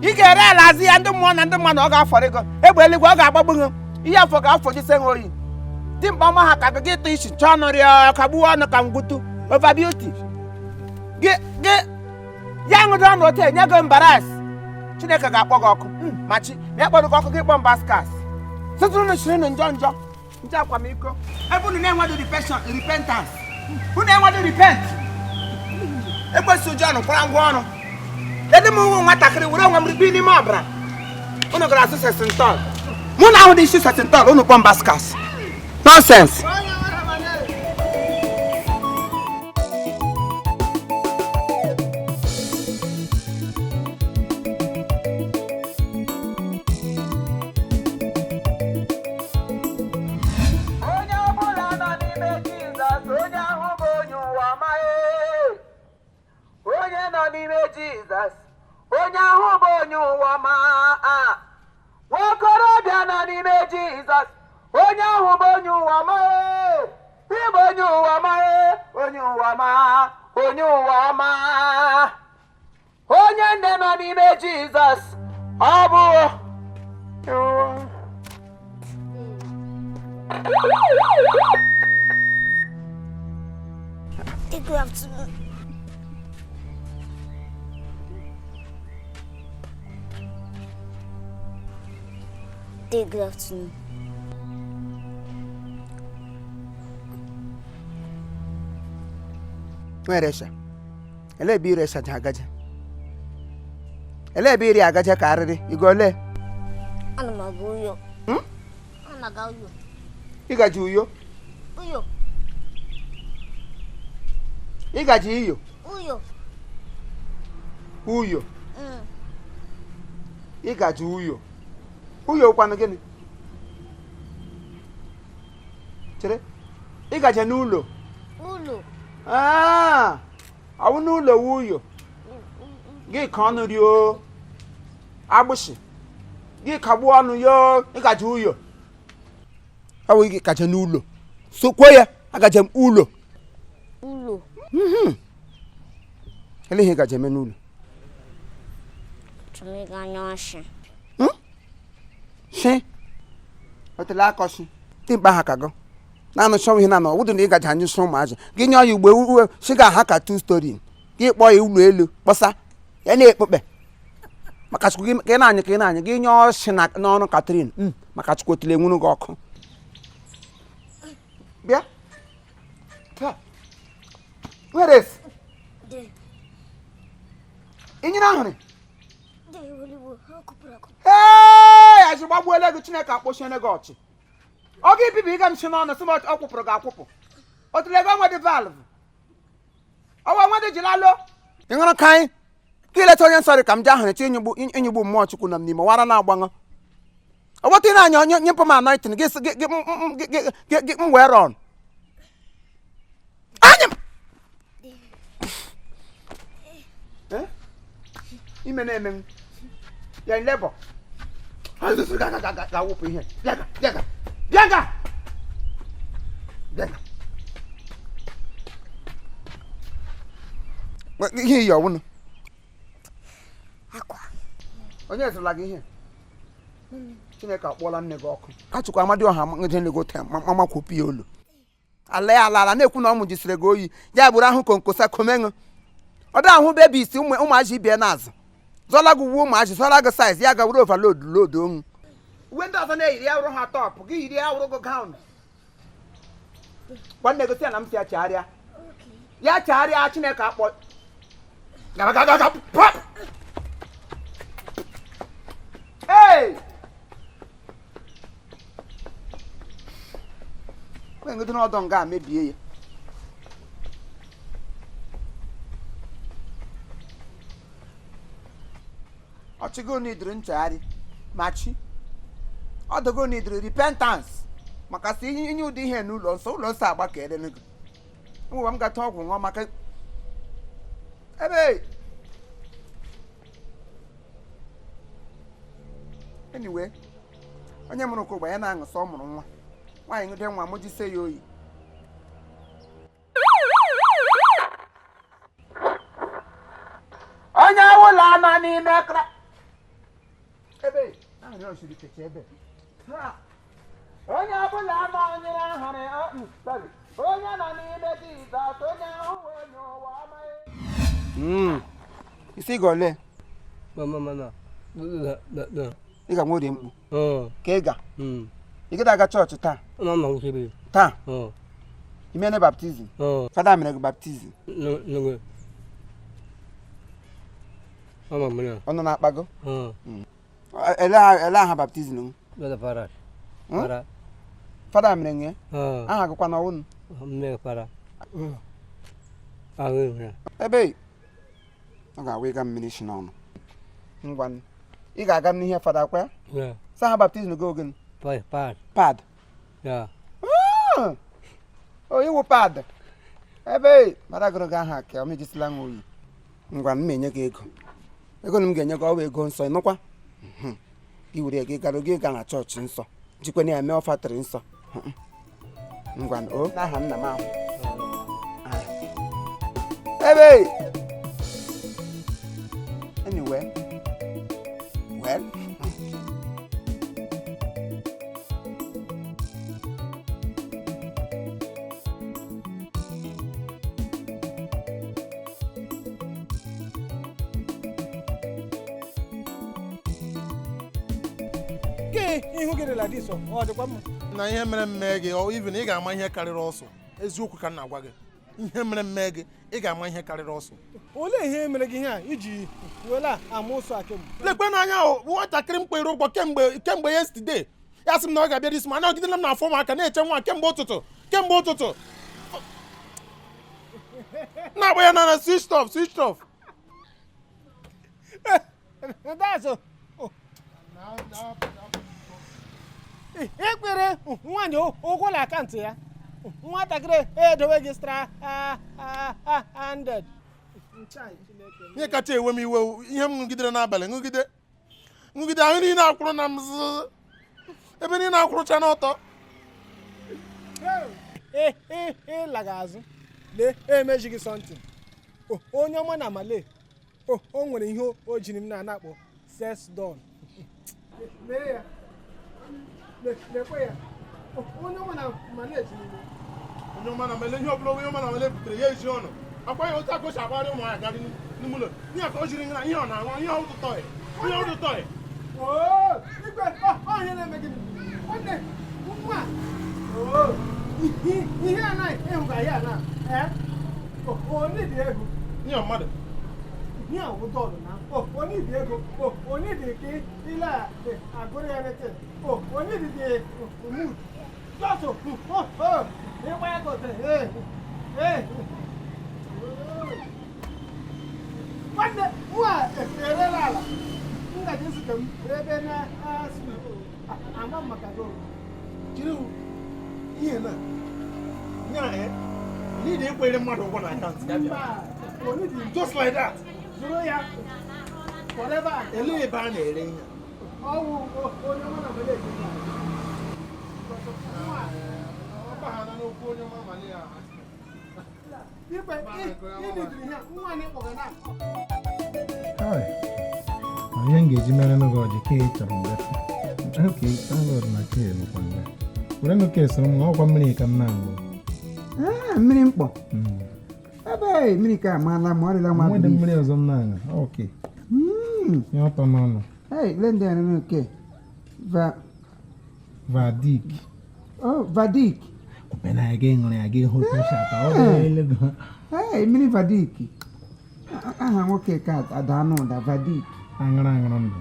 Ị ga-ere ala azụ ya, ndị mmụọ na ndị mmadụ ọ ga-afọrọ ego egbe eluigwe ọ ga-agbagbu gị, ihe afọ ga-afọjise gị oyi. Dimkpa ọma ha ka gị gị tụ isi chọọ ọnụ rịọ ka gbuo ọnụ ka ngwutu over beauty gị gị ya ṅụdị ọnụ otu enye gị mbaras. Chineke ga-akpọ gị ọkụ. Ma chi ma ya kpọrọ gị ọkụ, gị kpọ mbaskas sụtụrụ shirinụ njọ njọ njọ akwamiko ebe unu na-enweghị repentance, unu enweghị repent. Ekwesị Jọn kwara ngwa ọrụ ede m ụmụ nwatakịrị were onwe m rikpi n'ime ọbara. Unu gara asụ sesintọl, mụ na ahụ dị isi sesintọl, unu kpọ mbaskas nonsense. Onye ọbụla nọ n'ime Jizọs, onye ahụ bụ onye ụwa ọma ee. Onye nọ n'ime Jizọs, onye ahụ bụ onye ụwa ọma a. Nwokorobịa nọ n'ime Jizọs, onye ahụ bụ onye ụwa ọma ee. Ịbụ onye ụwa ọma ee, onye ụwa ọma, onye ụwa ọma. Onye nne nọ n'ime Jizọs, ọ bụ Good afternoon. Good afternoon. Nwa Eresha, elee ebe iresha ji agaje? Elee ebe iri agaje ka arịrị igo ole? Ana m aga Uyo. Ana m aga Uyo. Ịgaji Uyo? Uyo. Ịgaji Iyo? Uyo. Uyo. Ịgaji Uyo. Uyo kwanụ gịnị? Chere, ịgaje n'ụlọ? Ụlọ. Ah, ọ bụ n'ụlọ wu Uyo. Gị ka ọnụ rio agbụsị gị kagbuo ọnụ yo ịgaje uyo ọ bụ gị kaje n'ụlọ sokwuo ya agaje m ụlọ Ụlọ. Ele ihe ị gaje eme n'ụlọ? Achọrọ m ịga nyụọ nshị. Shi otele akọshi dimkpa ha ka gụ na-anụ chọwa ihe na anọ wụdụ na ị gaje anyụ sị ụmụazị gị nye ya ugbo uwe shi ga aha ka two story gị kpọọ ya ụlọ elu kpọsa ya na-ekpokpe maka chukwu gị ka ị na-anyụ ka ị na-anyụ gị nye ọchị n'ọnụ Catherine maka chukwu otule nwuru gị ọkụ bịa taa where is inyere ahụrụ ee azụ gbagbuola gị Chineke akpọchiene gị ọchị ọ ga ibibi ịga m si n'ọnụ sị m ọ kwụpụrụ gị akwụpụ otule gị onwe dị valve ọwa nwa dị jiri alụ ị ṅụrụ ka anyị ka ileta onye nsọ dị ka m jee ahụrụ chi ịnyụgbu mmụọ Chukwu nọ m n'ime wara na-agbaṅụ ọgbọta ị na-anya onye nyepụ m anointing gị sị gị gị m wee rọn anya m ime na-eme m ya in labor ga-awụpụ ihe bịa bịa bịa bịa ihe iyi ọwụnụ Akwa. Onye zụrụla gị ihe? Chineke akpọọla nne gị ọkụ ka Chukwu Amadioha njenegote mamakwopụ ya olu ala ya ala ala na-ekwu na ọ mụjisiri gị oyi ya bụrụ ahụ konkosa komenụ ọ dị ahụ bebi isi ụmụazị ibie n'azụ zọla gị uwe ụmụazị zọla gị saiz ya gawuru overload load onwu uwe ndị ọzọ na-eyiri ya wụrụ ha tọpụ gị yiri ya wụrụ gị gawn gwa nne gị sị ya na m si ya chegharịa ya chegharịa Chineke akpọ gaba pap Hey! Onye ngide n'ọdọ nga mebie ya ọchịgo n'idiri nchegharị ma chi ọdụgo n'idiri repentance maka sị inye ụdị ihe n'ụlọ nsọ ụlọ nsọ agbakere gị ngwa m gata ọgwụ ṅụọ maka ebe anyway onye mụrụ ka ụgba ya na-aṅụ sọ ọ mụrụ nwa nwaanyị ngide nwa mụjise ya oyi onye ọbụla nọ n'ime ebe onye ọbụla nọ nyere ahụrụ onye nọ n'ime Jizọs onye ahụ onye ụwa amaghị isi gị ole ị ga nwe mkpu ka ị ga ị gịda aga chọọchị taa taa imene baptizim fada mere gị baptizim ọ nọ na-akpago ele aha baptizim m fada mere nye aha gịkwa na ọwụnụ ebe ọ ga-awụ ịga mmiri si n'ọnụ ngwa ị ga-aga n'ihe fada kwa sa ha baptizim gị oge pad o iwu pad ebe mara gụrụ gị aha ka ọ mejisila nwa oyi ngwa m enye gị ego ego m ga-enye gị ọwa ego nsọ ịnụkwa gị were gị gara gị gaa na chọọchị nsọ jikwana ya mee ọfatịrị nsọ ngwa o n'aha nna m ahụ ebe anyway well ihu gị dịla dị sọ ọ dịkwa mma na ihe mere mme gị ọ even ị ga-ama ihe karịrị ọsọ eziokwu ka m na-agwa gị ihe mere mme gị ị ga-ama ihe karịrị ọsọ olee ihe mere gị ihe a iji wela ama ụsọ a kemgbe lekwe n'anya nwatakịrị m kpere ụgwọ kemgbe yesterday ya sị m na ọ ga-abịa dis ma anọgidela m na afọ ụmụaka na-eche nwa kemgbe ụtụtụ na-agba ya na switch off ekpere nwaanyị ụgwọ na akaụntụ ya nwatakịrị edowe gị stranded Ihe kacha ewe m iwe ihe m ṅụgidere n'abalị, ṅụgide ṅụgide, ahụ niile akwụrụ na m zụ, ebe niile akwụrụcha n'ọtọ. Ịlaga azụ, lee, emejighị something. Onye ọma na Malay, o nwere ihe o jiri m na akpọ sex doll. Lee ya, lekwe ya, onye ọma na Malay jiri m. Onye ọma na Malay, ihe ọbụla onye ọma na Malay butere ya eji ọnụ akwa ya. Otu akụchi agbara ụmụ nwaanyị garị n'ime ụlọ ihe ka o jiri na ihe ọ na-aṅụ, ihe ọdụ tọị, ihe ọdụ tọị. Igwe ọhịa na-eme gịnị, nwanne nwa? Ihe a na ịhụga ya na onye dị ego. Ihe mmadụ. Ihe awụ dọọlụ na onye dị ego, onye dị ka ile agụrụ ya nete, onye dị dị mood just ịgba ya gote. Nwanne nwa erela ala ngaji nzute m ebe na ama maka gị. Jiri ihe na nya n'ihi ekwere mmadụ ụgwọ na akaụntụ ya bịa. Just like that. Zụrụ ya forever. Elee ebe a na-ere ihe? Ọwụ onye ọma na Malay. Igwe ịnidiri ihe nwa anyị kpọga na. Ihe m ga-eji mere gị ọjị ka ị chọrọ mgbe. Okay, thank God na ke nọkwa nga. Were nụ ke soro m na ọkwa mmiri ka m na-aṅụ. Mmiri mkpọ ebe mmiri ka amaala ma ọ rịla nwa. Nwedị mmiri ọzọ m na-aṅụ. Okay. Ihe ọtọ n'ọnụ. Hey, le ndị a nke va. Vadik. Oh, Vadik. Kwube na ya ga ṅụrụ ya ga hụ otu ọ dị elu. Hey, mmiri Vadik. Aha nwoke ka ada n'ụda Vadik. Aṅụrụ aṅụrụ ndụ.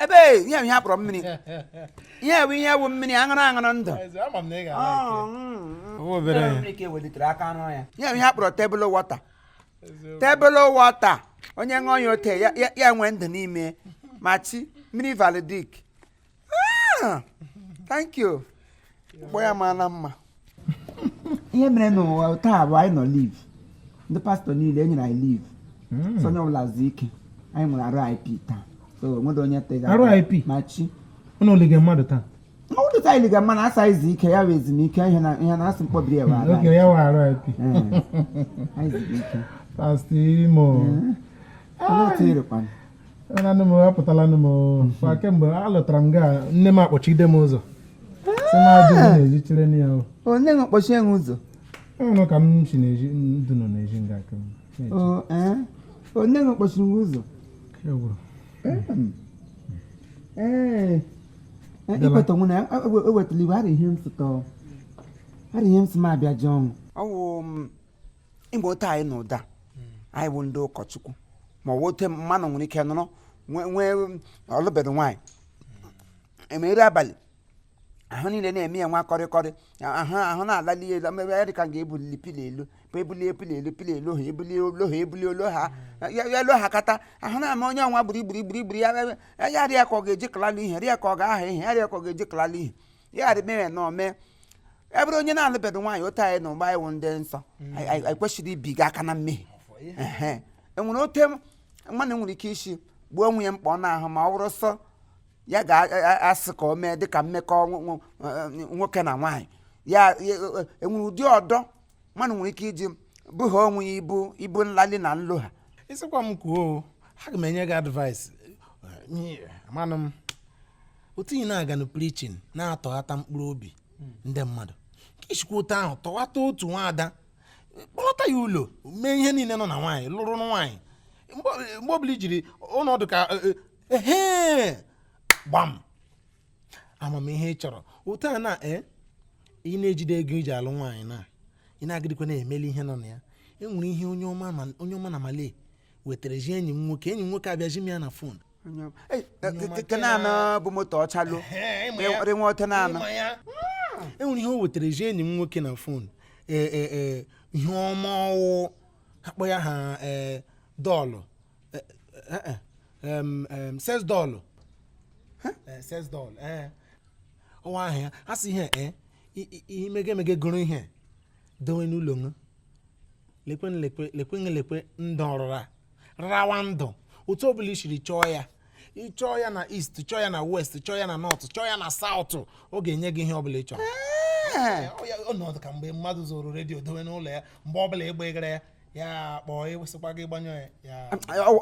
Ebe ihe ihe akpọrọ mmiri, ihe bụ ihe bụ mmiri aṅụrụ aṅụrụ ndụ. Mmiri ka ewelitere aka arụ ya. Ihe bụ ihe akpọrọ table water, table water. Onye ṅụọ ya ote ya nwee ndụ n'ime ma chi mmiri Validik. Thank you. Mkpọ ya maala mma. Ihe mere n'ụwa taa bụ anyị nọ leave, ndị pastọ niile e nyere anyị leave, so onye ọbụla zuo ike. Anyị nwere RIP taa, so nwere onye tega RIP ma chi. Unu liga mmadụ taa? Ọ taa iliga mmadụ asa izu ike ya wee ezumike. Ihe na ihe na-asị mkpọbiri ya wee RIP. Ya wee RIP. Anyị zuru ike. Pastọ Imo. Nanụ m apụtala nụ m kwa kemgbe alọtara m gaa, nne m akpọchide m ụzọ si m adị na-eji chere ya. O nne m kpọchie m ụzọ? Ọnụ ka m si na-eji ndụ nọ na-eji nga aka m. O nne m kpọchiri m ụzọ. Ee, ikweta onwe na ewetala iwe ara ihe m sụtọ ara ihe m sị m abịa ji ọnwụ. Ọ wụ mgbe otu anyị na ụda anyị bụ ndị ụkọchukwu, ma ọ bụ otu mmanụ nwere ike nọrọ nwee ọlụbeghị nwaanyị emere abalị ahụ niile na-eme ya nwa kọrịkọrị, ahụ ahụ na-alali elu ebe ya dịka ga-ebulili pila elu bụ ebulie pila elu pila elu ha ebulie olu ha ebulie olu ha ya elu ha kata ahụ na-ama onye ọnwa gburi gburi gburi gburi ya ya rịa ka ọ ga-eji kalala ihe rịa ka ọ ga-aha ihe ya rịa ka ọ ga-eji kalala ihe ya rị mere na ome e bụrụ onye na-alụbeghị nwaanyị otu anyị na ụgba anyị wụ ndị nsọ anyị kwesịrị ibiga aka na mmehie. Enwere ote mmadụ nwere ike isi gbuo onwe ya mkpa ọ na-ahụ ma ọ bụrụ sọ ya ga-asị ka o mee dịka mmekọ nwoke na nwaanyị ya. Enwere ụdị ọdọ mmadụ nwere ike iji bụha onwe ya ibu ibu nlali na nlo ha. Ịsịkwa m kwuo, aga m enye gị advice. Amanụ m otu ị na-aga na preaching na-atọghata mkpụrụ obi ndị mmadụ ka isikwa otu ahụ tọghata otu nwaada kpọlọta ya ụlọ mee ihe niile nọ na nwaanyị lụrụ nwaanyị mgbe ọbụla ijiri ọnọdụ ka ehe gbam amamihe ị chọrọ otu a na ị na-ejide ego iji alụ nwaanyị na ị na-agịdịkwa na-emeli ihe nọ na ya. Enwere ihe onye ọma na Malay wetara ji enyi m nwoke abịaji m ya na fon. Naanị bụ moto ọcha lo naanị. Enwere ihe o wetara ji enyi m nwoke na fon, ihe ọma ọwụ akpọ ya ha dọlụ ses dọlụ ses dọlụ ọwa ahụ ya a sị ihe Ihe mege emege gụrụ ihe dowe n'ụlọ ṅụ lekwe lekwe lekwe lekwe ndụ ọrụra rawa ndụ otu ọbụla i siri chọọ ya, ị chọọ ya na east, chọọ ya na west, chọọ ya na north, chọọ ya na south, ọ ga-enye gị ihe ọbụla ị chọrọ. Ọnọdụ ka mgbe mmadụ zụrụ redio dowe n'ụlọ ya, mgbe ọbụla ịgba ịgara ya, ya kpọọ, ịsịkwa gị gbanyụọ ya ya.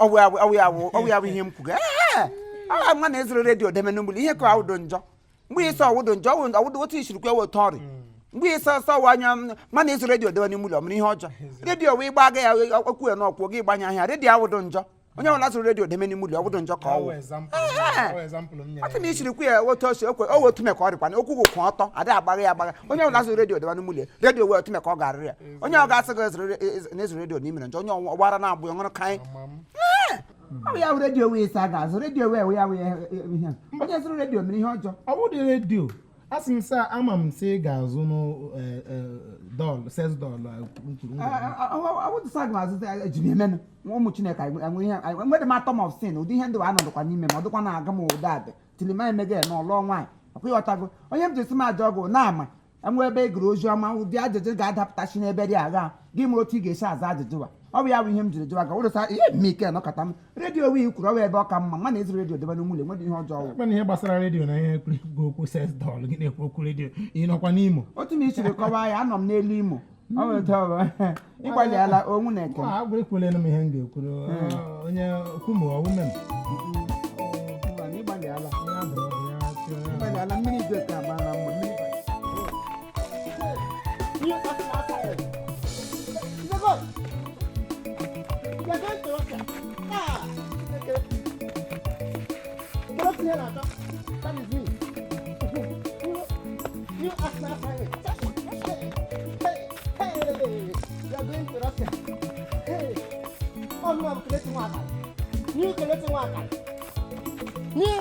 Ọwụ ya bụ ihe m kwuga. Ọ nwa na-ezuru redio deme n'ụlọ ihe ka awụdo njọ mgbe ịsọ ọwụdo njọ ọwụdo otu isiri kwe otu ọrị mgbe ịsọ ọsọ wụ anya nwa na-ezu redio debe n'ime ụlọ mere ihe ọjọọ. Redio wee gba aga ya okwu ya n'ọkwụ gị gbanye ahịa redio awụdo njọ, onye ọbụla zụrụ redio deme n'ime ụlọ ọwụdo njọ ka ọ wụ. Atụ m isiri kwu ya otu osi okwe o otu me ka ọ dịkwana okwu gị kwụ ọtọ adịghị agbagha ya agbagha. Onye ọbụla zụrụ redio debe n'ime ụlọ redio wee otu me ka ọ ga-arịrị ya. Onye ọ ga-asị gị na-ezuru redio n'ime njọ, onye ọgbara na-agbụ ya ṅụrụ kaị. Ọ bụ ya bụ redio wee ịsa ga-azụ redio wee ya wee ihe onye zụrụ redio mere ihe ọjọọ. Ọ bụdị redio asị m sị ama m sị ị ga-azụ dọl ses dọl awụdịsa ga azụta eji m emenụ ụmụ Chineke enwere m atom of sin ụdị ihe ndị wa anọdụkwa n'ime ma ọ dịkwa na-aga m ụdị adị tili ma emega ya n'ọlụọ nwaanyị ọkwa ịghọtago. Onye m ji esi m aja ọgụ na-ama enwe ebe e gụrụ ozi ọma ụdị ajụjụ ga-adapụtachi n'ebe dị agha gị mụrụ otu ị ga-esi aza ajụjụ wa. Ọ bụ ya bụ ihe m jiri jụwa ga wụrụsa ihe mme ike nọkọta m redio wii kwuru ọ bụ ebe ọ ka mma nwa na-ezuru redio debe n'ụlọ enweghị ihe ọjọọ wụ. Mana ihe gbasara redio na ihe ekwu okwu ses dọl gị na-ekwu okwu redio ị nọkwa n'Imo. Otu m isiri kọwaa ya anọ m n'elu Imo. Ọ bụ otu ọ bụ ịgbalịala onwu na eke. Agwa ekwelena m ihe m ga-ekwuru onye kwumo ọwụme m. Ịgbalịala mmiri igwe ka agba na mma mmiri. That is me. You ask my friend. Hey, hey, you are going to Russia. Hey, oh no, I'm collecting water. You collecting water. You,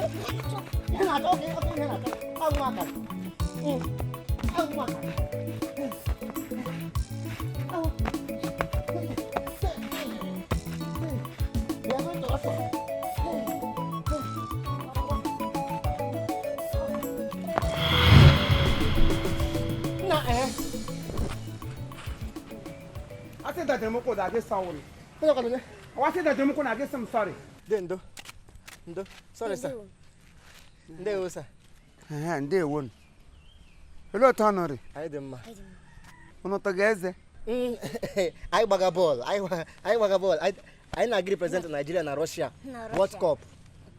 you're not okay. Okay, you're not. I'm water. I'm water. Oh, you are going to Russia. Sorry. Ndo. Ndo. Sorry, sir. Ndewo, sir. Ndewo. Hello, Tonori. Anyị dị mma. Unu tọga eze? Anyị gbaga bọọlụ. Anyị gbaga bọọlụ. Anyị na-aga represent Nigeria na Russia. World Cup.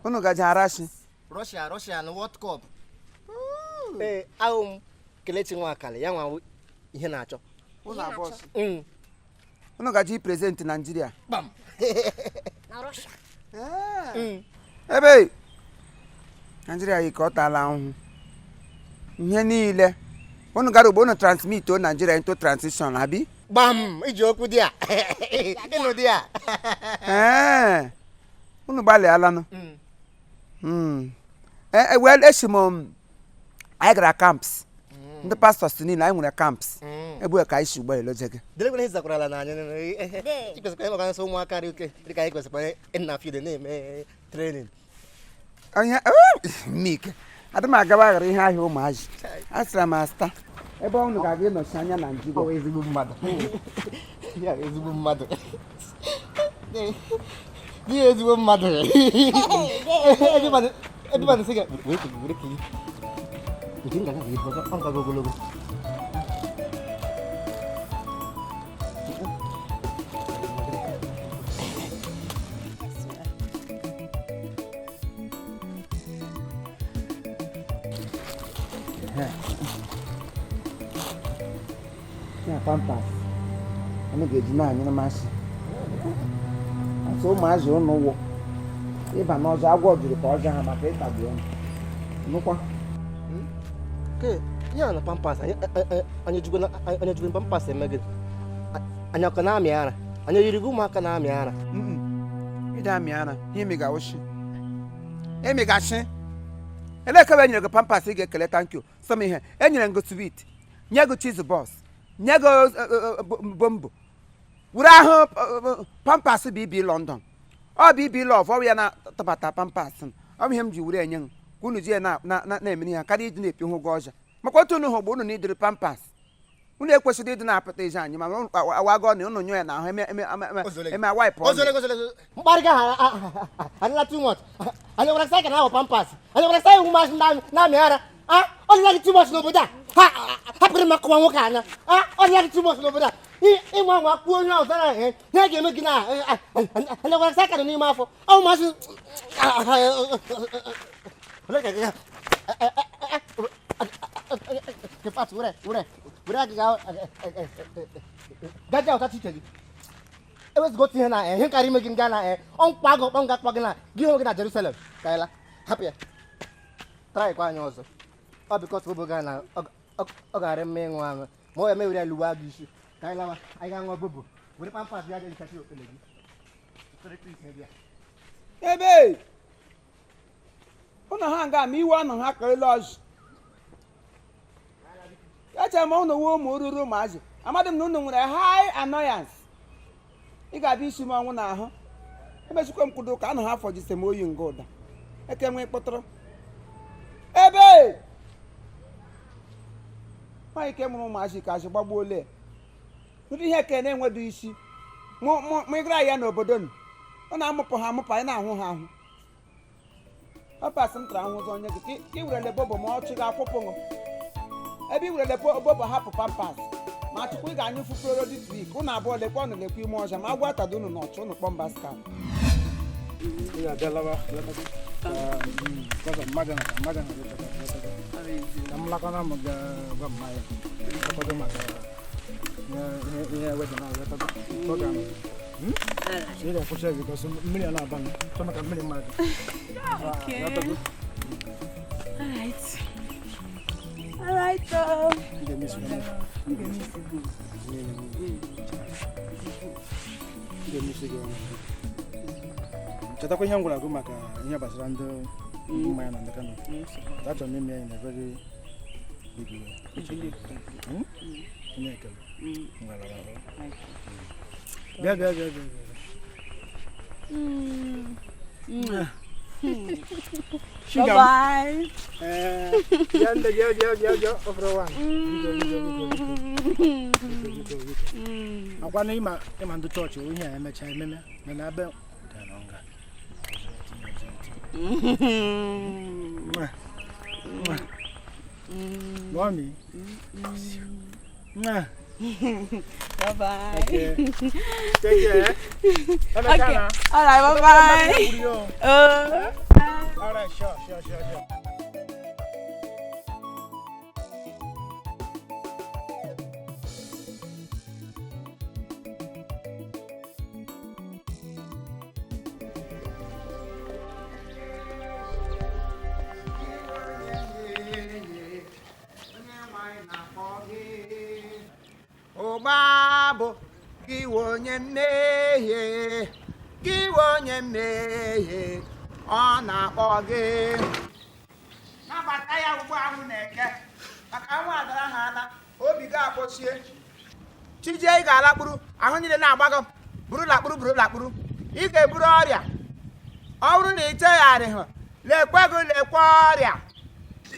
Unu gaje arashi? Russia, Russia na World Cup. Ee, ahụ m Kelechi Nwakali, ya nwa ihe na-achọ. Unu abụọ. Unu gaje represent Nigeria. Bam. Na Russia. Ebe Nigeria yi ka ọ taala ahụhụ. Ihe niile unu gara ugbo unu transmit o Nigeria into transition abi? Gbam, iji okwu dị a. Ịnụ dị a. Ee. Unu gbalịala nụ. Well, esi m anyị gara camps. Ndị pastors niile anyị nwere camps. Ebe ka anyị si ugbo eloje gị. Delekwere ihe zakwara na anyị kwesịkwara ịmaka nsọ ụmụaka dị oke dịka anyị kwesịkwara ịna field na-eme training. Onye mike adị m agaba aghara ihe ahịa ụmụazị. Asịra m asịta ebe unu ga-aga ịnọchi anya Naịjirịa. Ọ ezigbo mmadụ. Ya ezigbo mmadụ. Di ezigbo mmadụ. Everybody sị ga wee were ka nke m ga-aga ọ gago ogologo. Ya pampas. Anyị ga-eji na-anyụrụ masị. Asị ụmụazị ụnụ wụ ịba n'ọzọ agwọ juru ka ọjọọ ha maka ịtagbu ọnụ. Nụkwa. Ke ya na pampas anyị jikwa pampas eme gị. Anyị ọkọ na-amị ara. Anyị yiri gị ụmụaka na-amị ara. Ịda amị ara, ihe emi ga-awụshi. Emi ga-ashị. Elee ka e nyere gị pampas ị ga-ekele thank you. Sọm ihe, e nyere gị sweet, nye gị cheese balls, nye gị bombo. Were ahụ pampas BB London. Ọ BB Love, ọ bụ ya na-atọbata pampas. Ọ bụ ihe m ji were enye m ka unu ji ya na-emere ya karịa iji na-epi hụ gị ọja. Maka otu unu hụ bụ unu na idiri pampas. Unu ekwesịrị ịdị na-apụta ize anyị mana awago na unu nyụ ya n'ahụ eme eme eme eme awaịpụ ọnụ. Mkparị gị adịla too much. Anyị gwara sị ka na-awụ pampas. Anyị gwara sị ụmụazị na-amị ara. Ọ dịla gị too much n'obodo a. Ha hapụrụ m akụwa nwoke anya. Ọ dịla gị too much n'obodo a. Ịnwa nwa kwuo onye ọzọ na ihe ga-eme gị na anyị gwara sị ka nọ n'ime afọ. Ọ ụmụazị gaja ụta chiche gị eweziga otu ihe na ihe karịa ime gị nga na ọ mkpa gị ọkpọ nga akpa gị na gị hụ gị na Jerusalem ka ịla hapụ ya traịkwa anya ọzọ ọ bikọs bobo gị na ọ gara mma ịṅụ aṅụ ma ọ ya mewere ya luwa gị isi ka anyị lawa anyị ga-aṅụ bobo were pampas ya ga-ehichachi okpele gị. Ebe ụnụ ha nga ma iwe ọnụ ha karịla ọzọ echere m ụnụ wuo ụmụ ruru ụmụazị amadị m na ụnụ nwere high annoyance. Ị ga-abịa isi m ọnwụ n'ahụ emechikwa m kwudo ka anụ ha afọ jise m oyi nga ụda eke nwee kpọtụrụ ebe nwaanyị ike mụrụ ụmụazị ka azị gbagbuole ndị ihe ke na-enwedo isi mụ ịgara ya n'obodo nụ ọ na-amụpụ ha amụpụ anyị na-ahụ ha ahụ. Papas m tara ahụhụ ụzọ onye gị ka ị werele bobo ma ọchị ga-akwụpụ ṅụ ebe ị werele bobo hapụ pampas ma chukwu ị ga-anyụ fufere dis week ụnụ abụọ lekwa ọnụ lekwa ime ọzọ ma agwa atado unu n'ọchụ ụnụ kpọmba ska. Okay. All right. All right. Chetakwa ihe m gwara gị maka ihe gbasara ndị mmanya na ndị Kano. Achọrọ m ime ya in a very big way. Onye ekele. Bịa bịa bịa bịa. Bye bye. Akwa na ịma ịma ndị chọọchị ihe a emecha ememe mana ebe Mommy. Bye bye. Okay. Take care. Okay. All right. Bye bye. All right. Sure. Sure. Sure. Sure. Ụgbabụ gị onye mmehie, gị onye mmehie, ọ na-akpọ gị. Nabata ya ugbu ahụ na-eke maka anwụ adara ha ala obi gị akpọchie. Chijie ị ga-alakpuru ahụ niile na-agba gị buru lakpuru buru lakpuru ị ga-eburu ọrịa. Ọ bụrụ na ị chegharịghị lekwe gị lekwe ọrịa.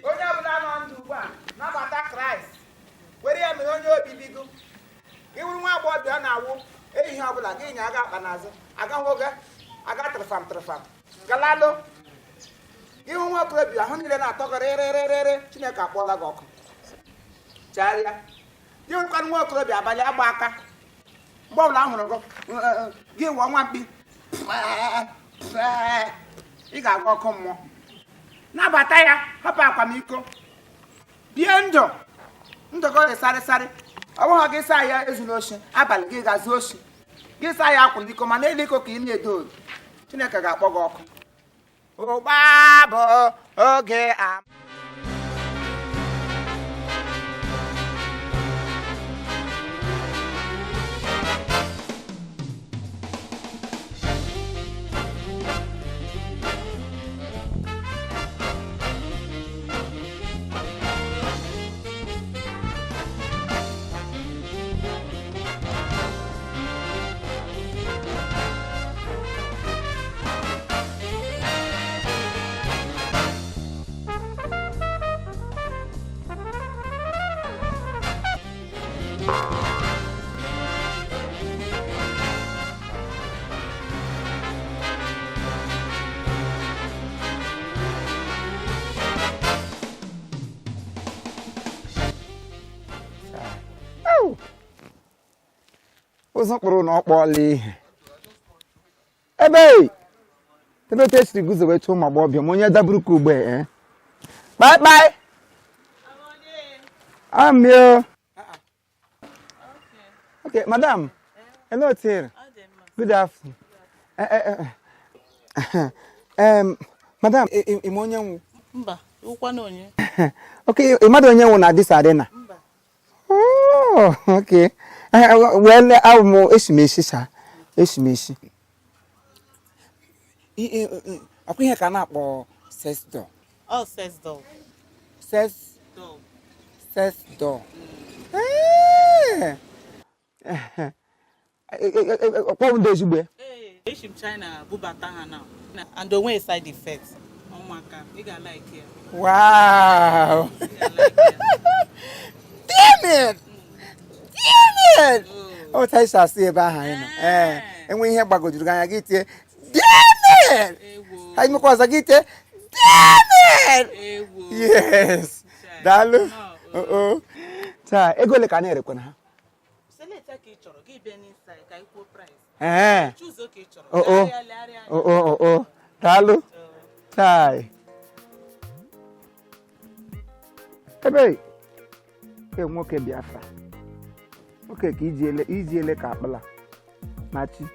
Onye ọbụla nọ ndụ ugbu a nabata Kraịst were ya mere onye obibi gị. Iwuru nwa agbọghọbịa na-awụ ehihie ọbụla gị nya aga akpa n'azụ aga nwoke aga tụrụfam tụrụfam galalụ ihu nwa okorobịa ahụ niile na-atọ gị rịrịrịrị Chineke akpọọla gị ọkụ chagharịa. Gị nwekwana nwa okorobịa abalị agba aka mgbe ọbụla a hụrụ gị gị wụọ nwa mkpi ị ga-aga ọkụ mmụọ. Nabata ya hapụ akwamiko bie ndụ ndụ gị dị sarịsarị. Ọ bụghị gị saa ya ezuru oshi abalị gị ga-azụ oshi gị saa ya akwụla iko mana elu iko ka ị na-edo odo Chineke ga-akpọ gị ọkụ. Ụgba bụ oge a. Ụzọ kpụrụ na ọ kpọọla ihe. Ebe ebe otu esiri guzobecha ụmụ agbọghọbịa ma onye daburu ka ugbe eh? Kpai kpai. Amio. Okay, madam. Hello, Tir. Good afternoon. Madam, ị ma onye nwụ? Mba, ụkwa na onye. Okay, ị mmadụ onye nwụ na this arena? Oh, okay. Well, abụ m esi m esi sa. Esi m esi. Ọkwa ihe ka a na-akpọ sex doll. Ọ sex doll. Sex Doll. Sex doll. Ọkpọ ndị ezigbo ya? Ee, esi m China bubata ha na. And onwe side effect. Ụmụaka, ị ga-like ya. Wow! Damn it! Damn it! Otu anyị si asụ ebe ahụ anyị nọ. Ee, enwe ihe gbagojuru gị anya gị tie damn it! Anyị mekwa ọzọ gị tie damn it! Yes! Daalụ. Oh. Taa, ego ole ka a na-erekwa na ha? Select ka ị chọrọ, gị bịa n'inside ka ị kwuo price. Ee. Choose ka ị chọrọ. Oh oh. Legharịa, legharịa. Oh oh oh oh. Daalụ. Chai. Ebe e nwoke Biafra. Nwoke ka iji ele ka akpala na chi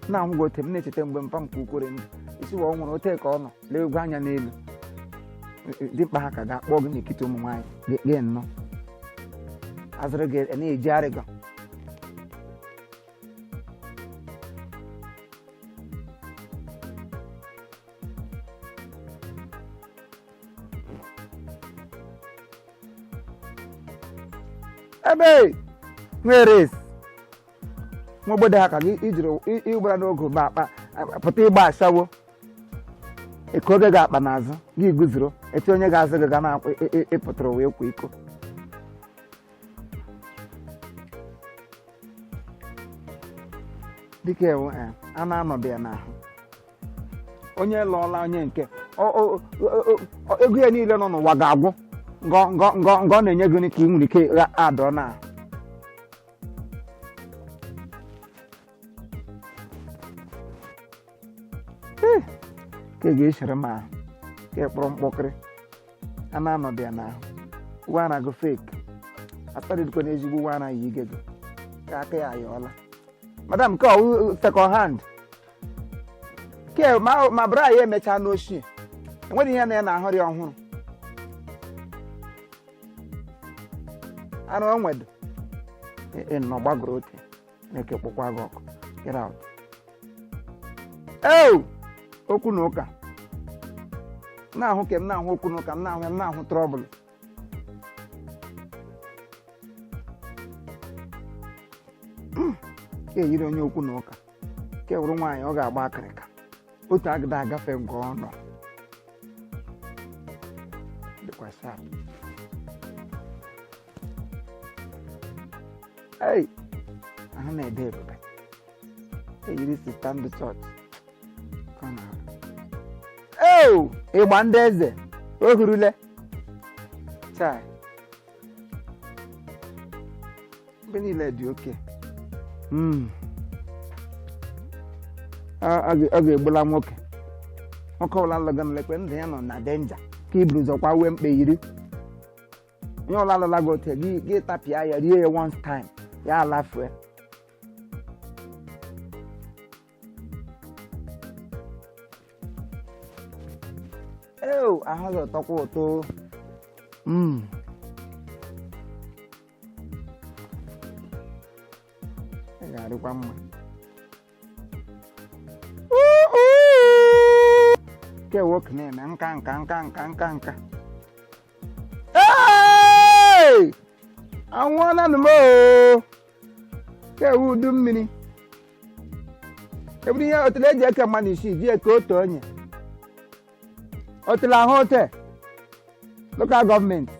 na-ahụ gị ote m na-echeta mgbe mpa m ka ukwere ndụ isi wa ọ nwụrụ ote ka ọ nọ lee egwu anya n'elu dimkpa ha ka ga-akpọ gị n'etiti ụmụ nwaanyị gị nnọọ azụrụ gị na-eji arịgọ. Ebe nwere nwa obodo ha ka gị ijiri ịgbara n'oge ba akpa pụta ịgba ashawo eke oge ga-akpa n'azụ gị guzoro etu onye ga-azụ gị ga na ịpụtara wee kwa iko. Dịka ewu a na-anọdụ ya n'ahụ onye lụọla onye nke ego ya niile nọ n'ụwa ga-agwụ ngọ ngọ ngọ ngọ na-enye gị ka ị nwere ike adọ na ka ị ga-echere m ahụ ka ị kpọrọ mkpọkịrị a na-anọdụ ya n'ahụ uwe ara gị fake asọdịdịkwa n'ezigbo uwe ara yi gị ka aka ya ayọọla. Madam, nke ọ second hand ke ma bra ya emechaa n'ochie enweghị ihe na ya na-ahụrị ọhụrụ arụ onwedo nọ gbagoro ote na-eke kpọkwa gị ọkụ. Get out. Eo okwu na ụka na-ahụ ke m na-ahụ okwu na ụka m na-ahụ ya m na-ahụ trọbụl. Ka eyiri onye okwu na ụka ke wụrụ nwaanyị ọ ga-agba akịrịka otu agịda agafe nke ọ nọ dịkwa sharp. Ei, ahụ na-ede ebube eyiri sista ndị chọọchị ka ọ na-arụ. Eo ịgba ndị eze o hurule chai mgbe niile dị oke. Ọ ga-egbula nwoke nwoke ọbụla lụga nlekwe ndụ ya nọ na denja ka iburu ụzọ kwa wee mkpe yiri onye ọbụla lụla gị ote gị tapịa ya rie ya once time ya alafue. Eo ahụ gị ụtọkwa ụtọ. Ị ga-adịkwa mma. Ke nwoke na-eme nka nka nka nka nka nka. Ee! Anwụọla m oo. Ke ewu udu mmiri. Eburu ihe otele eji eke mmadụ isii ji eke otu onye. Otele ahụ ote. Local gọọmenti.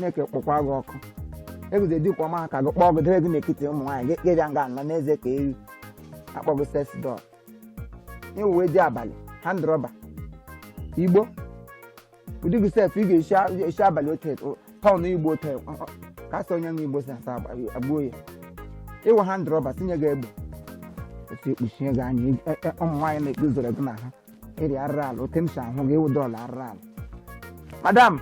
Chineke kpọkwa gị ọkụ. Eguzo edikwa ọma ha ka gị kpọọ gị debe gị n'etiti ụmụ nwaanyị gị gị bịa nga nọ n'eze ka ewu akpọ gị sex doll. Iwuwe dị abalị hand rọba igbo ụdị gị sef ị ga-esi abalị ote tọn igbo ote ka sị onye nwe igbo si asa agbuo ya ịwụ hand rọba tinye gị egbe otu ekpuchie gị anya ụmụ nwaanyị na-ekpuzoro gị na ha ịrị arịrị ala ote m si ahụ gị ịwụ dọọlụ arịrị ala. Madam,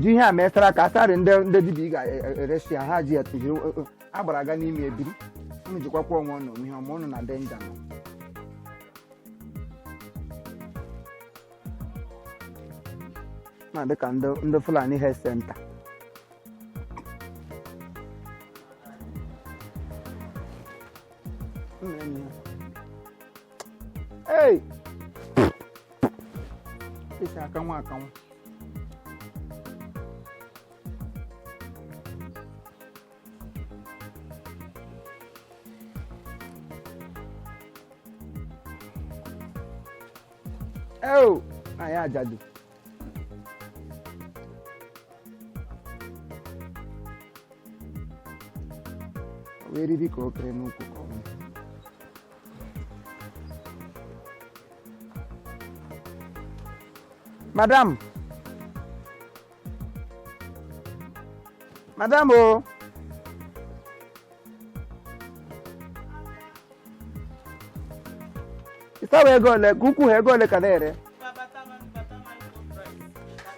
ji ihe a mesara ka asarị ndị dibịa ị ga-eresi ya ha ji ya tụjiri agbara aga n'ime ebiri unu jikwakwa onwe unu ihe ọma unu na denja nọ. Na dịka ndị Fulani Health Center. Hey! Isi akanwụ akanwụ. Oh, anyị ajadu. Ọ wee eriri ka o kere n'ukwu ka ọ nwụọ. Madam, madam o. Ịsawa ego ole ka ukwu ha ego ole ka na-ere?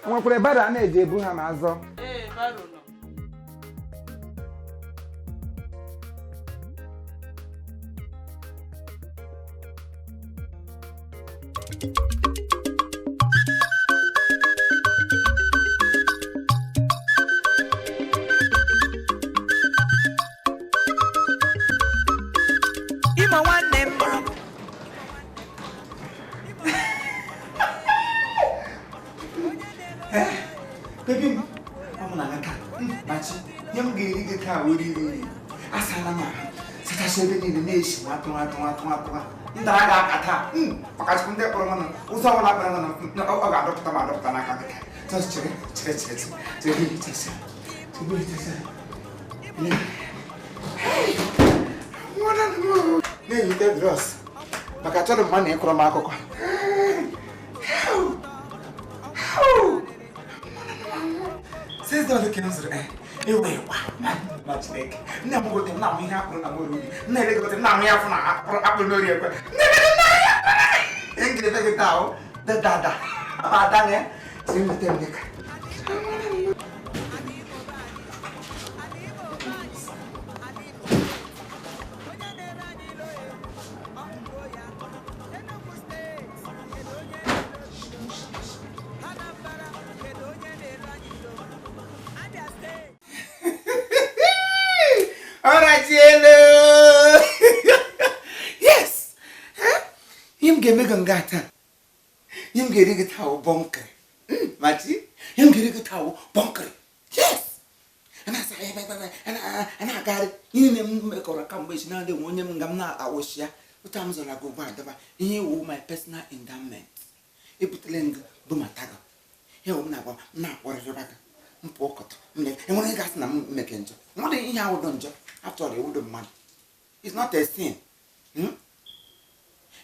Nwekwara baro a na-eji ebu ha ma azọ. Ee, baro nọ. Imo nwanne m. Baby m, ọ mụ na aka machi ihe m ga-eri gị taa wee riri nri. Asala m ahụ, sachasị ebe niile na-esi nwa tụwa tụwa tụwa tụwa. Ndara ga-aka taa, maka chukwu ndị kpọrọ m ụzọ ọbụla kpọrọ m ọ ga-adọpụta m adọpụta n'aka gị taa. Just chere chere chere chere chere chere chere chere. Na-eyite drọs maka achọrọ m na ịkọrọ m akụkọ. Six dollars ka m zụrụ ewe ịkwa na Chineke. Nne m gote m na-amụ ihe akpụrụ na mori ubi. Nne ele gote m na-amụ ya afọ na akpụrụ n'ori ekwe. Nne m na ya. Ihe m ga-eme gị taa o. Dada. Ada na ya. Sị m weta m dịka. Ọrachielu! Yes! Ihe m ga-eme gị nga taa, ihe m ga-eri gị taa wụ bọnkịrị. Machi, ihe m ga-eri gị taa wụ bọnkịrị. Yes! A na-asa ebe ebe a na-agagharị ihe niile m mekọrọ kamgbe echi na-adị nwe onye m nga m na-awụshi ya. Otu a m zọrọ gị ugbu a dọba ihe wụ my personal endowment. Ebutele m gị bumata gị. Ihe wụ m na-agwa m na-akpọrịrịba gị. M pụọ kọtọ m na enwere ihe gasị na m meke njọ. Nwere ihe awụdọ njọ. After all, ewudo mmadụ. It's not a sin.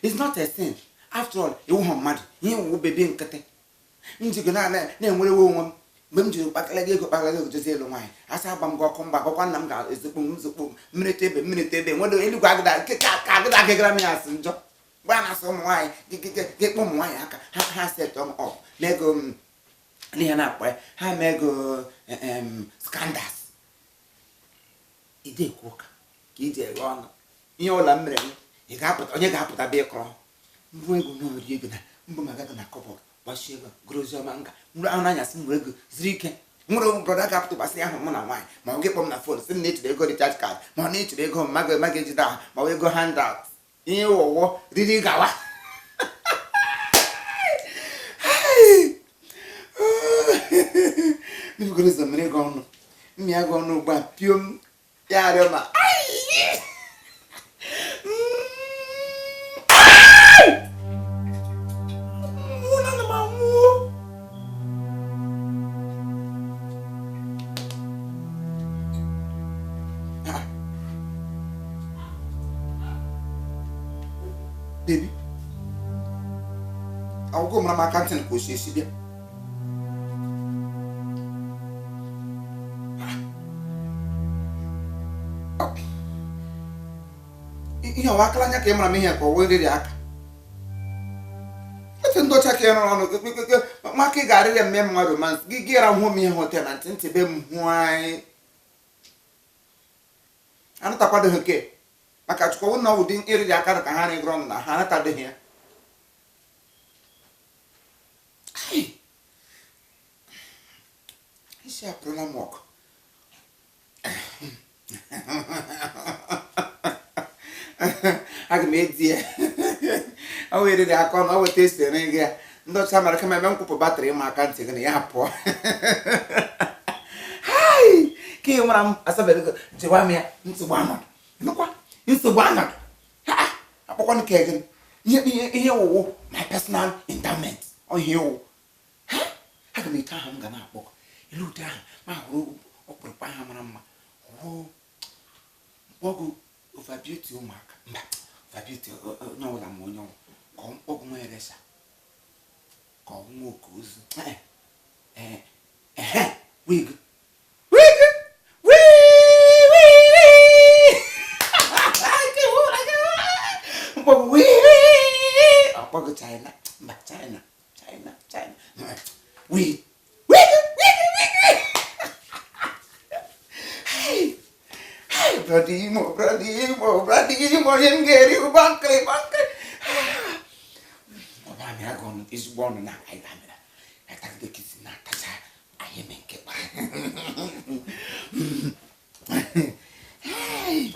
It's not a sin. After all, iwu ha mmadụ. Ihe wụ bebi nkịtị. M ji gị na-enwerewe onwe m. Mgbe m jiri kpakala gị ego kpakala gị ego jezie elu nwaanyị. Asa agba m gị ọkụ mgba akwakwa nna m ga-ezokpo m nzokpo m mmiri ebe mmiri ebe nwere eluigwe agịda nke ka ka agịda agịgara m ya asị njọ. Mgbe a na-asị ụmụ nwaanyị gị kpọ ụmụ nwaanyị aka ha ha set m up n'ego m n'ihe na-akpọ ya ha mee ego scandals. Ide ekwu ụka ka iji eghe ọnụ ihe ụlọ m mere m ị ga-apụta onye ga-apụta bịa ịkọrọ mbụ ego na ori ego na mbụ maga gị na kọbọd gbachie ego gụrụ oziọma nga mrụ ahụ n'anyasị m were ego zuru ike nwere ụmụ brọda ga-apụta gbasị ahụ mụ na nwaanyị ma ọ gị kpọm na fon sị m na echere ego recharge card ma ọ na-echere ego mmaga maga ejide ahụ ma ọ ego handout ihe wọwọ riri gawa. Mmiri ụzọ mere gị ọnụ mmịa gị ọnụ ugbu a pio m ya arịọ ma Baby, ọgwụgwụ mara m aka ntị ka o si esi bịa. Ihe ọwa akara anya ka ị mara m ihe ka ọ wee riri aka. Otu ndị ọcha ka ị rụrụ ọnụ maka ị ga-arịrịa mme mma romance gị gị ra hụ m ihe hotel na ntị ntị be m hụ anyị. Anụtakwadoghị ke maka chukwu na ụdị ịrịrị aka ka ha rịgoro ọnụ na ha anatadoghị ya. Isi apụrụla m ọkụ. Aga m edi ya. Ọ wee riri aka ọnụ, ọ weta esi ere gị ya. Ndị ọcha mara kama eme nkwụpụ batrị ịma aka ntị gị na ya pụọ. Hai! Ka ị nwara m asabere gị jewa m ya nsogbu anọdụ. Nụkwa nsogbu anọdụ. Ha! Akpọkwanụ ka gị ihe ihe ihe wụwụ my personal endowment. Ọ ihe wụ. Ha! Aga m ete aha m ga na-akpọ. Ele ụdị aha ma hụrụ ọkpụrụkpụ aha mara mma. Hụ mkpọgụ over beauty ụmụaka. Mba, over beauty onye ọbụla ma onye ọbụla. Ka ọ mkpọgụ nwa eresa. Ka ọ nwa oke ozu. Ehe, wig. Wig! Wii! Wii! Wii! Mkpọgụ wii! Ọkpọgụ China. Mba, China. China. China. Wii! Wig! Wig! Wig! Hey! Hey, brother Imo, brother Imo, brother Imo, onye m ga-eri ụba nkịrị nkịrị. Ọ bụla mịra gị ọnụ ezigbo ọnụ na anyị ga-amịra. Atagide kisi na-atacha anyị eme nke kpa. Hey!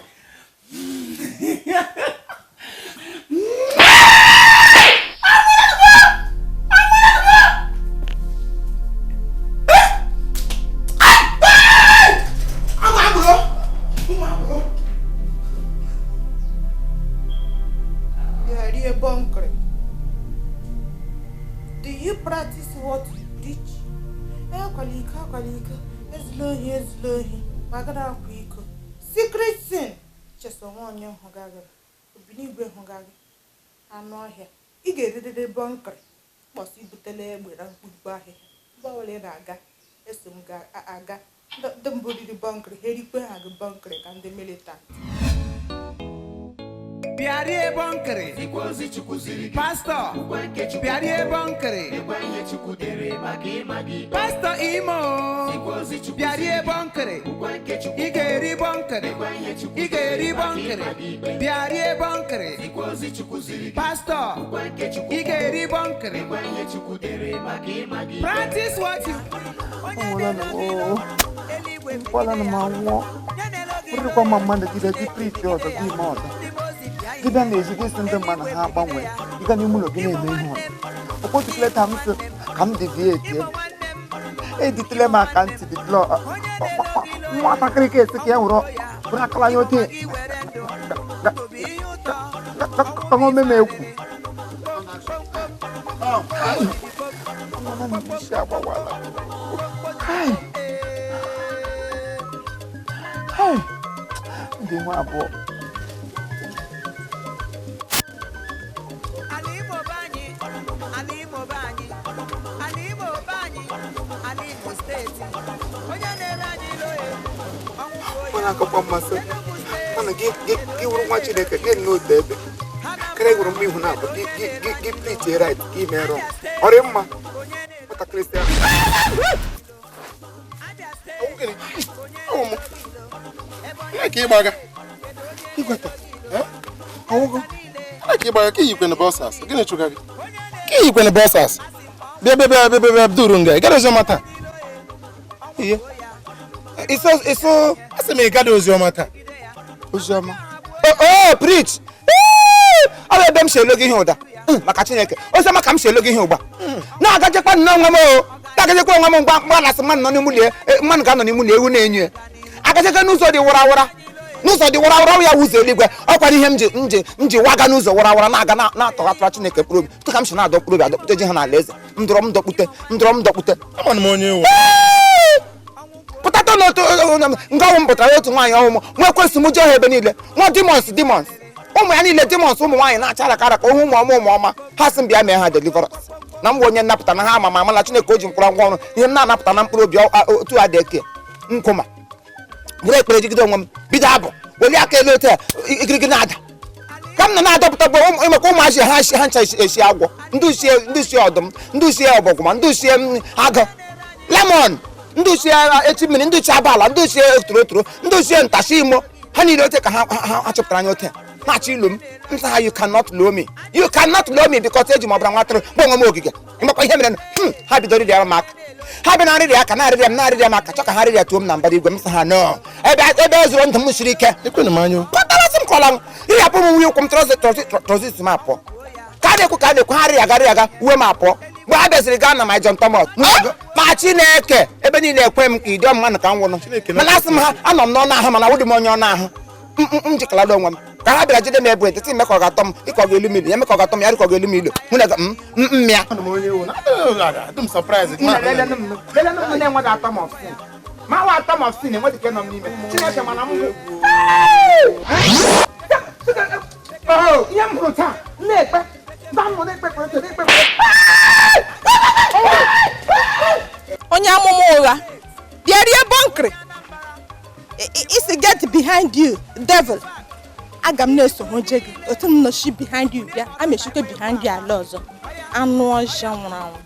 Do you practice what you preach? Akwala iko, akwala iko, ezula ohi, ezula ohi, ma gada akwa iko. Secret sin! Cheso nwa onye hụga gị, obinigwe hụga gị, anụ ọhịa. Ị ga-eriri bọnkịrị, kpọsị ibutela egbe na mkpumkpu ahịhịa. Mgbe ọbụla ị na-aga, eso m ga-aga. Ndị mbụ riri bọnkịrị, ha erikwe ha gị bọnkịrị ka ndị militant. Bịarie bọnkịrị. Pastọ, bịarie bọnkịrị. Pastọ Imo, bịarie bọnkịrị. Ị ga-eri bọnkịrị. Ị ga-eri bọnkịrị. Bịarie bọnkịrị. Pastọ, ị ga-eri bọnkịrị. Practice what you. Nkwala na ma nwụọ. Bụrụkwa ma mmadụ gị gị prichi ọzọ gị ime ọzọ. Gị bịa n'ezi gị sị ndị mmadụ ha agbanwe. Ị ga n'ime ụlọ gị na-eme ihe ọzọ. Okpotukele ka m sị ka m deviate ebe. Editele m aka ntị dịtụlọ nwatakịrị ka esi ka ya wụrụ bụrụ akala ya ote ka ome m ekwu. Isi agbawala. Hai! Hai! Ndị nwa abụọ. Ala Imo be anyị, ala Imo be anyị, ala Imo be anyị, ala Imo steeti. Onye na-ere anyị loye, ọnwụ bụ Ọ na-akọkwa mmasị mana gị wụrụ nwa Chineke gị n'otu ebe karịa gwụrụ mma ihu na abụ gị gị preach right gị mee wrong. Ọ dị mma nwatakịrị sị ahụ. Ka ịgbaga Igweta ọwụgo ka ịgbaga ka iyikwene bọsas gịnị chụga gị ka iyikwene bọsas bịa bịa bịa bịa bịa duru nga ị gara oziọma taa ihe iso asị m ị gada oziọma taa oziọma o preach ọ bụ ebe m si elo gị ihe ụda maka Chineke oziọma ka m si elo gị ihe ụgba na-agajekwa nnọọ onwe m o na-agajekwa onwe m mgba mgba na-asị mmadụ nọ n'ime ụlọ mmadụ ga-anọ n'ime ụlọ ewu na-enyo ya agajekwa n'ụzọ dị wara wara n'ụzọ dị wara wara ya wụzọ eluigwe ọkwara ihe m ji waga n'ụzọ wara wara na-aga na-atọghatara Chineke mkpụrụ obi tụ ka m si na-adọ mkpụrụ obi adọkpute ji ha n'ala eze m dọrọ m dọkpute m dọrọ m dọkpute Ama m onye ewu pụtata n'otu nga ọnwụ m pụtara otu nwaanyị ọnwụ m nwa ekwesị m jee ha ebe niile nwa demons demons Ụmụ ya niile demons, ụmụ nwaanyị na-acha araka araka ohu, ụmụ ọma, ụmụ ọma. Ha sị m bịa mee ha deliverance na m bụ onye nnapụta, na ha ama ma amala Chineke o ji mkpụrụ ngwa ọrụ ihe m na-anapụta na mkpụrụ obi otu a dị eke nkụma. Bụrụ ekpere jigide onwe m, bido abụ, welie aka elu otu a, igirigi na-ada ka m nọ na-adọpụta bụ ịmaka ụmụazị ha ha ncha esi agwọ, ndị usie, ndị usie ọdụm, ndị usie ọbọgwụ, ndị usie agụ lemon, ndị usie echi mmiri, ndị usie abala, ndị usie torotoro, ndị usie ntashi imo. Ha niile ote ka ha chọpụtara anya ote na-achọ ilu m. Nsa ha, "You cannot know me, you cannot know me," because eji m ọbara nwa atụrụ bụ onwe m ogige. Ịmakwa ihe mere? Ha bidoro rịara m aka. Ha bịa na nrịrịa aka, na-arịrịa m, na-arịrịa m aka, chọ ka ha rịrịa tuo m na mbara igwe. M sị ha no, ebe e zụrụ ndụ m siri ike. Ekwena m anya. Kọtarasị m kọla m rịrịapụ m nwunye ụkwụ m, trousers m apụọ. Ka a na-ekwu, ka a na-ekwu, ha rịrịa aga, rịrịa aga, uwe m apụọ. Mgbe ha bịaziri gaa na my John Thomas ma Chineke ebe niile ekwe m ka ịdị mmanụ ka m nwụrụ. Mana asị m ha, anọ m n'ọnụ ahụ, mana awụdị m onye ọnụ ahụ. M jikalada onwe m ka ha bịara jide m ebe etiti mme ka ọ ga-atọ m ịka ọ ga-elu m ilu ya, eme ka ọ ga-atọ m ya, ka ọ ga-elu m ilu mụ na m mmịa. Ana m onye ewu na adị m surprise. Na-enweghị atom of sin, ma wa atom of sin enweghị ike nọ m n'ime. Chineke mana m bụ ihe m hụrụ taa m na-ekpe mba m nọ na-ekpe ekpere, na-ekpe ekpere. Onye amụma ụgha bịa rie bọnkịrị isi, "Get behind you, devil." Aga m na-eso hụ je gị otu m nọchi behind you bịa amechikwa behind you ala ọzọ, anụ ọhịa nwụrụ anwụ.